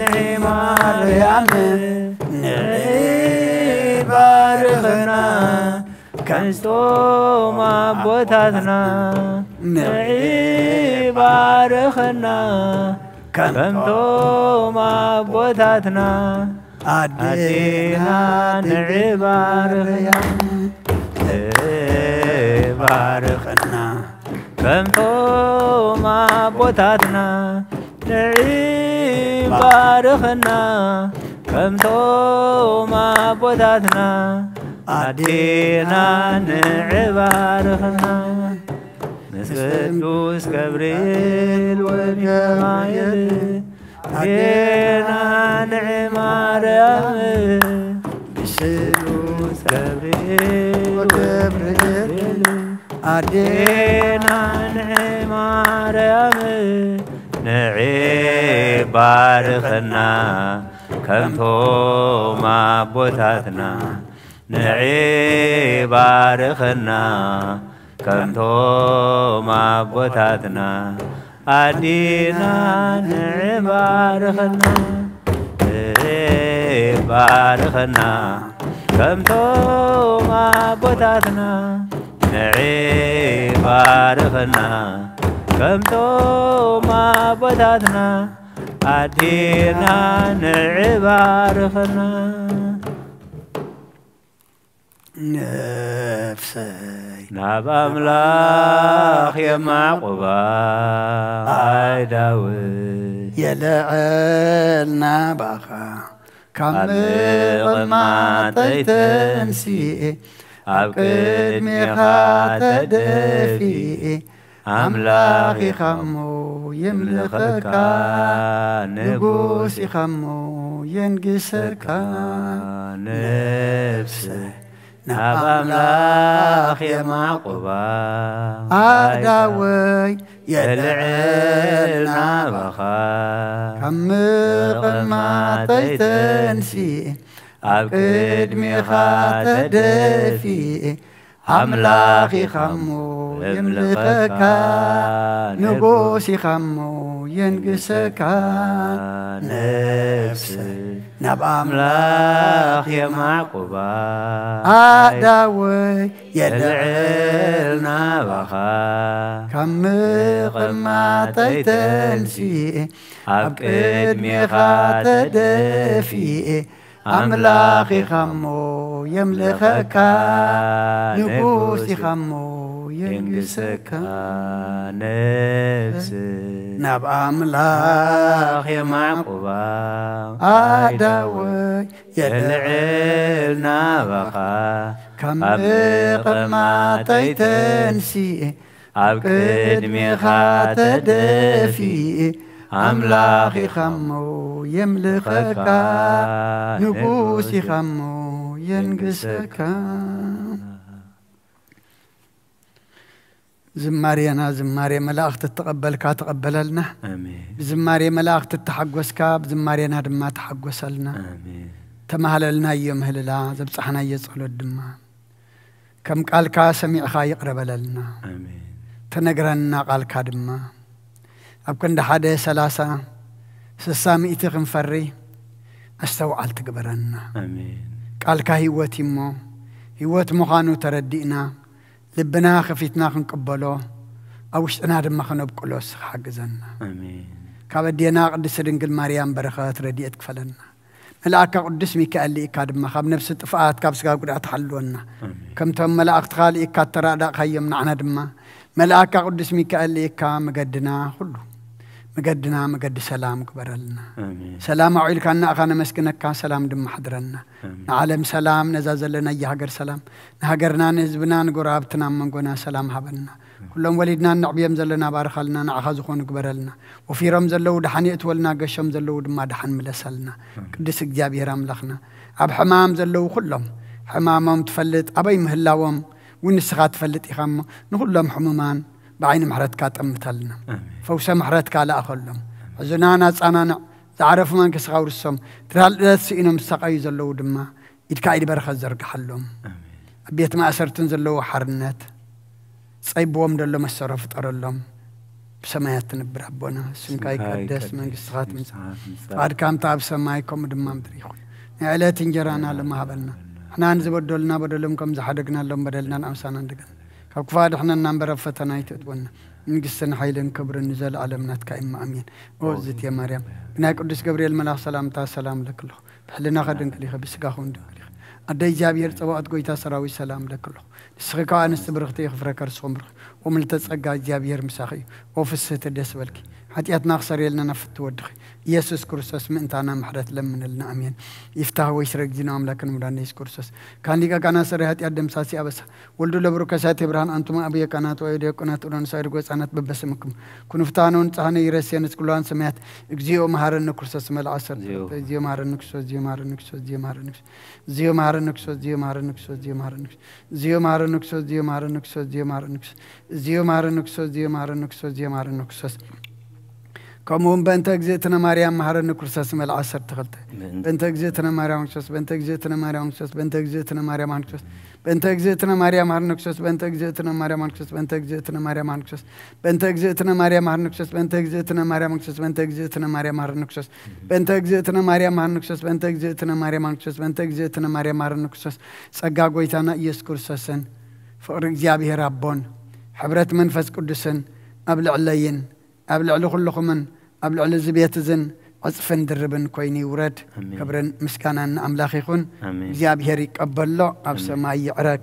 ንዒ ማርያም፣ ንዒ ባርኽና፣ ከምቶም ኣቦታትና ንዒ ባርኽና፣ ከምቶም ኣቦታትና ኣዴና ንዒ ባርኽና፣ ንዒ ባርኽና፣ ከምቶም ኣቦታትና ንዒ ባርኽና፣ ከምቶም ኣቦታትና ኣዴና ንዒ ባርኽና። ምስ ቅዱስ ገብርኤል ወሚካኤል ኣዴና ንዒ ማርያም፣ ቅዱስ ገብርኤል ወገብርኤል ኣዴና ንዒ ማርያም፣ ንዒ ባርኽና፣ ከምቶም ኣቦታትና ንዒ ባርኽና፣ ከምቶም ኣቦታትና ኣዴና ንዒ ባርኽና፣ ንዒ ባርኽና፣ ከምቶም ኣቦታትና ንዒ ባርኽና፣ ከምቶም ኣቦታትና ኣዴና ንዒ ባርኽና። ነፍሰይ ናብ ኣምላኽ የማዕቁባ፣ ኣይ ዳዊት የልዕል ናባኻ፣ ካብ ካብ ምቕማጠይ ምቕማጠይ ተንሲኤ፣ ኣብ ቅድሜኻ ተደፊኤ፣ ኣምላኽ ኢኻ እሞ የምልኸካ፣ ንጉስ ኢኻ እሞ የንግሰካ። ነፍሰይ ናብ ኣምላኽ የማዕቁባ፣ ኣእዳወይ የልዕል ናባኻ፣ ካብ ምቕማጠይ ተንሲኤ፣ ኣብ ቅድሜኻ ተደፊኤ፣ ኣምላኽ ኢኻ እሞ የምልኸካ፣ ንጉስ ኢኻ እሞ የንግሰካ። ነፍሰይ ናብ ኣምላኽ የማዕቁባ፣ ኣእዳወይ የልዕል ናባኻ፣ ካብ ምቕማጠይ ተንሲኤ፣ ኣብ ቅድሜኻ ተደፊኤ፣ ኣምላኽ ኢኻ እሞ የምልኸካ፣ ንጉስ ኢኻ እሞ የንግሰካ። ነፍሰይ ናብ ኣምላኽ የማዕቁባ፣ ኣእዳወይ የልዕል ናባኻ፣ ካብ ምቕማጠይ ተንሲኤ፣ ኣብ ቅድሜኻ ተደፊኤ፣ ኣምላኽ ኢኻ እሞ የምልኸካ፣ ንጉስ ኢኻ እሞ የንግሰካ። ዝማሬና ዝማሬ መላእኽቲ እተቐበልካ ተቐበለልና። ኣሜን። ብዝማሬ መላእኽቲ እተሓጎስካ ብዝማሬና ድማ ተሓጎሰልና። ኣሜን። ተማህለልናዮ ምህልላ፣ ዘብጻሕናዮ ጸሎት ድማ ከም ቃልካ ሰሚዕኻ ይቕረ በለልና። ኣሜን። ተነግረና ቃልካ ድማ ኣብ ክንዲ ሓደ ሰላሳ ስሳ ሚእቲ ክንፈሪ ኣስተውዓል ትግበረና። ኣሜን። ቃልካ ህይወት እዩ እሞ ህይወት ምዃኑ ተረዲእና ልብና ከፊትና ክንቅበሎ ኣብ ውሽጥና ድማ ከነብቅሎ እስኻ ሓግዘና። ኣሜን። ካብ ኣዴና ቅድስቲ ድንግል ማርያም በረኸት ረድኤት ክፈለና። መልኣካ ቅዱስ ሚካኤል ልኢካ ድማ ካብ ነፍሲ ጥፍኣት ካብ ስጋ ጉድኣት ሓልወና። ኣሜን። ከምቶም መላእኽትኻ ልኢካ እተራዳእካዮም ንዓና ድማ መልኣካ ቅዱስ ሚካኤል ልኢካ መገድና ኩሉ መገድና መገዲ ሰላም ግበረልና። ኣሜን። ሰላም ኣውዒልካና እኻ ነመስግነካ፣ ሰላም ድማ ሓድረና። ኣሜን። ንዓለም ሰላም፣ ነዛ ዘለናያ ሃገር ሰላም፣ ንሃገርና ንህዝብና ንጎረባብትና ኣብ መንጎና ሰላም ሃበልና። ኩሎም ወሊድና ነዕብዮም ዘለና ባርኻልና፣ ንዓኻ ዝኾኑ ግበረልና። ወፊሮም ዘለዉ ደሓን የእትወልና፣ ገሾም ዘለዉ ድማ ደሓን ምለሰልና። ኣሜን። ቅዱስ እግዚኣብሔር ኣምላኽና ኣብ ሕማም ዘለዉ ኩሎም ሕማሞም ትፈልጥ፣ ኣበይ ምህላዎም እውን ንስኻ ትፈልጥ ኢኻ እሞ ንኹሎም ሕሙማን ብዓይኒ ምሕረትካ ጠምተልና። ኣሜን። ፈውሰ ምሕረትካ ለኣኸሎም። ሕዙናን ኣጻናንዕ፣ ዝዓረፉ መንግስትኻ ኣውርሶም። ድራልለት ስኢኖም ዝሳቐዩ ዘለዉ ድማ ኢድካ ኢድ በረኸት ዘርግሓሎም። ኣሜን። ኣብ ቤት ማእሰርትን ዘለዉ ሓርነት ጸይብዎም ደሎ መሰሮ ፍጠረሎም። ብሰማያት ትነብር ኣቦና፣ ስምካ ስምካ ይቀደስ፣ ይቀደስ፣ መንግስትኻ ትምጻእ፣ መንግስትኻ ትምጻእ። ፍቓድካ ከምታ ኣብ ሰማይ ከምኡ ድማ ምድሪ ይኹን። ናይ ዕለት እንጀራና ሎሚ ሃበና። ንሕና ንዝበደሉና በደሎም ከም ዝሓደግናሎም በደልና ንኣምሳና እንደገና ካብ ክፉእ ኣድሕነና እምበር ኣብ ፈተና ኣይተእትወና። መንግስትን ሓይልን ክብርን ንዘለኣለም ናትካ እዩ። ኣሜን። ኦ ዝትየ ማርያም፣ ብናይ ቅዱስ ገብርኤል መልኣኽ ሰላምታ ሰላም እለኪ ኣለኹ። ብሕልናኸ ድንግል ኢኺ፣ ብስጋኹ እውን ድንግል ኢኺ። ኣደ እግዚኣብሔር ጸባኦት፣ ጎይታ ሰራዊት ሰላም እለኪ ኣለኹ። ንስኺ ካብ ኣንስቲ ብርኽቲ ኢኺ፣ ፍረ ከርስኹም ብርኽ። ኦ ምልዕተ ጸጋ፣ እግዚኣብሔር ምሳኺ እዩ። ኦ ፍስህቲ፣ ደስ በልኪ። ሓጢኣትና ክሰርየልና ናብ ፍትው ወድኺ ኢየሱስ ክርስቶስ ምእንታና ምሕረት ለምንልና። ኣሜን። ይፍታህ ወይ ስረግዚና ኣምላክን ሙዳን ኢየሱስ ክርስቶስ ካን ሊቀ ካህናት ሰሪ ሓጢኣት ደምሳሲ ኣበሳ ወልዱ ለብሩከ ሳቴ ብርሃን ኣንቱም ኣቡየ ካህናት ወአዩ ዲያቆናት ኡራንሳዊ ርጎ ህጻናት በበስምኩም ኩኑ ፍትሐነ ወንጽሐነ ይረሴነ ስቅሉዋን ሰማያት። እግዚኦ መሐረነ ክርስቶስ መልዓ ሰርተ። እግዚኦ። እግዚኦ መሐረነ ክርስቶስ፣ እግዚኦ መሐረነ ክርስቶስ፣ እግዚኦ መሐረነ ክርስቶስ፣ እግዚኦ መሐረነ ክርስቶስ፣ እግዚኦ መሐረነ ክርስቶስ፣ እግዚኦ መሐረነ ክርስቶስ፣ እግዚኦ መሐረነ ክርስቶስ፣ እግዚኦ መሐረነ ክርስቶስ፣ እግዚኦ መሐረነ ክርስቶስ፣ እግዚኦ መሐረነ ክርስቶስ፣ እግዚኦ መሐረነ ክርስቶስ። ከምኡ እውን በእንተ እግዝእትነ ማርያም መሐረነ ክርስቶስ መልዓ ዓሰርተ ክልተ። በእንተ በእንተ እግዝእትነ ማርያም ክርስቶስ፣ በእንተ እግዝእትነ ማርያም ክርስቶስ፣ በእንተ እግዝእትነ ማርያም ክርስቶስ፣ በእንተ እግዝእትነ ማርያም መሐረነ ክርስቶስ፣ በእንተ እግዝእትነ ማርያም ክርስቶስ፣ በእንተ እግዝእትነ ማርያም ክርስቶስ፣ በእንተ እግዝእትነ ማርያም ክርስቶስ፣ በእንተ እግዝእትነ ማርያም ክርስቶስ፣ በእንተ እግዝእትነ ማርያም መሐረነ ክርስቶስ፣ በእንተ እግዝእትነ ማርያም መሐረነ ክርስቶስ፣ በእንተ እግዝእትነ ማርያም መሐረነ ክርስቶስ፣ በእንተ እግዝእትነ ማርያም መሐረነ ክርስቶስ። ጸጋ ጎይታና ኢየሱስ ክርስቶስን ፍቕሪ እግዚኣብሔር ኣቦን ሕብረት መንፈስ ቅዱስን ኣብ ልዕለይን ኣብ ልዕሊ ኩልኹምን ኣብ ልዕሊ እዚ ቤት እዝን ዕጽፍን ድርብን ኮይኑ ይውረድ። ኣሜን። ክብርን ምስጋናን ንኣምላኽ ይኹን። ኣሜን። እግዚኣብሔር ይቀበሎ፣ ኣብ ኣሜን። ሰማይ ይዕረግ።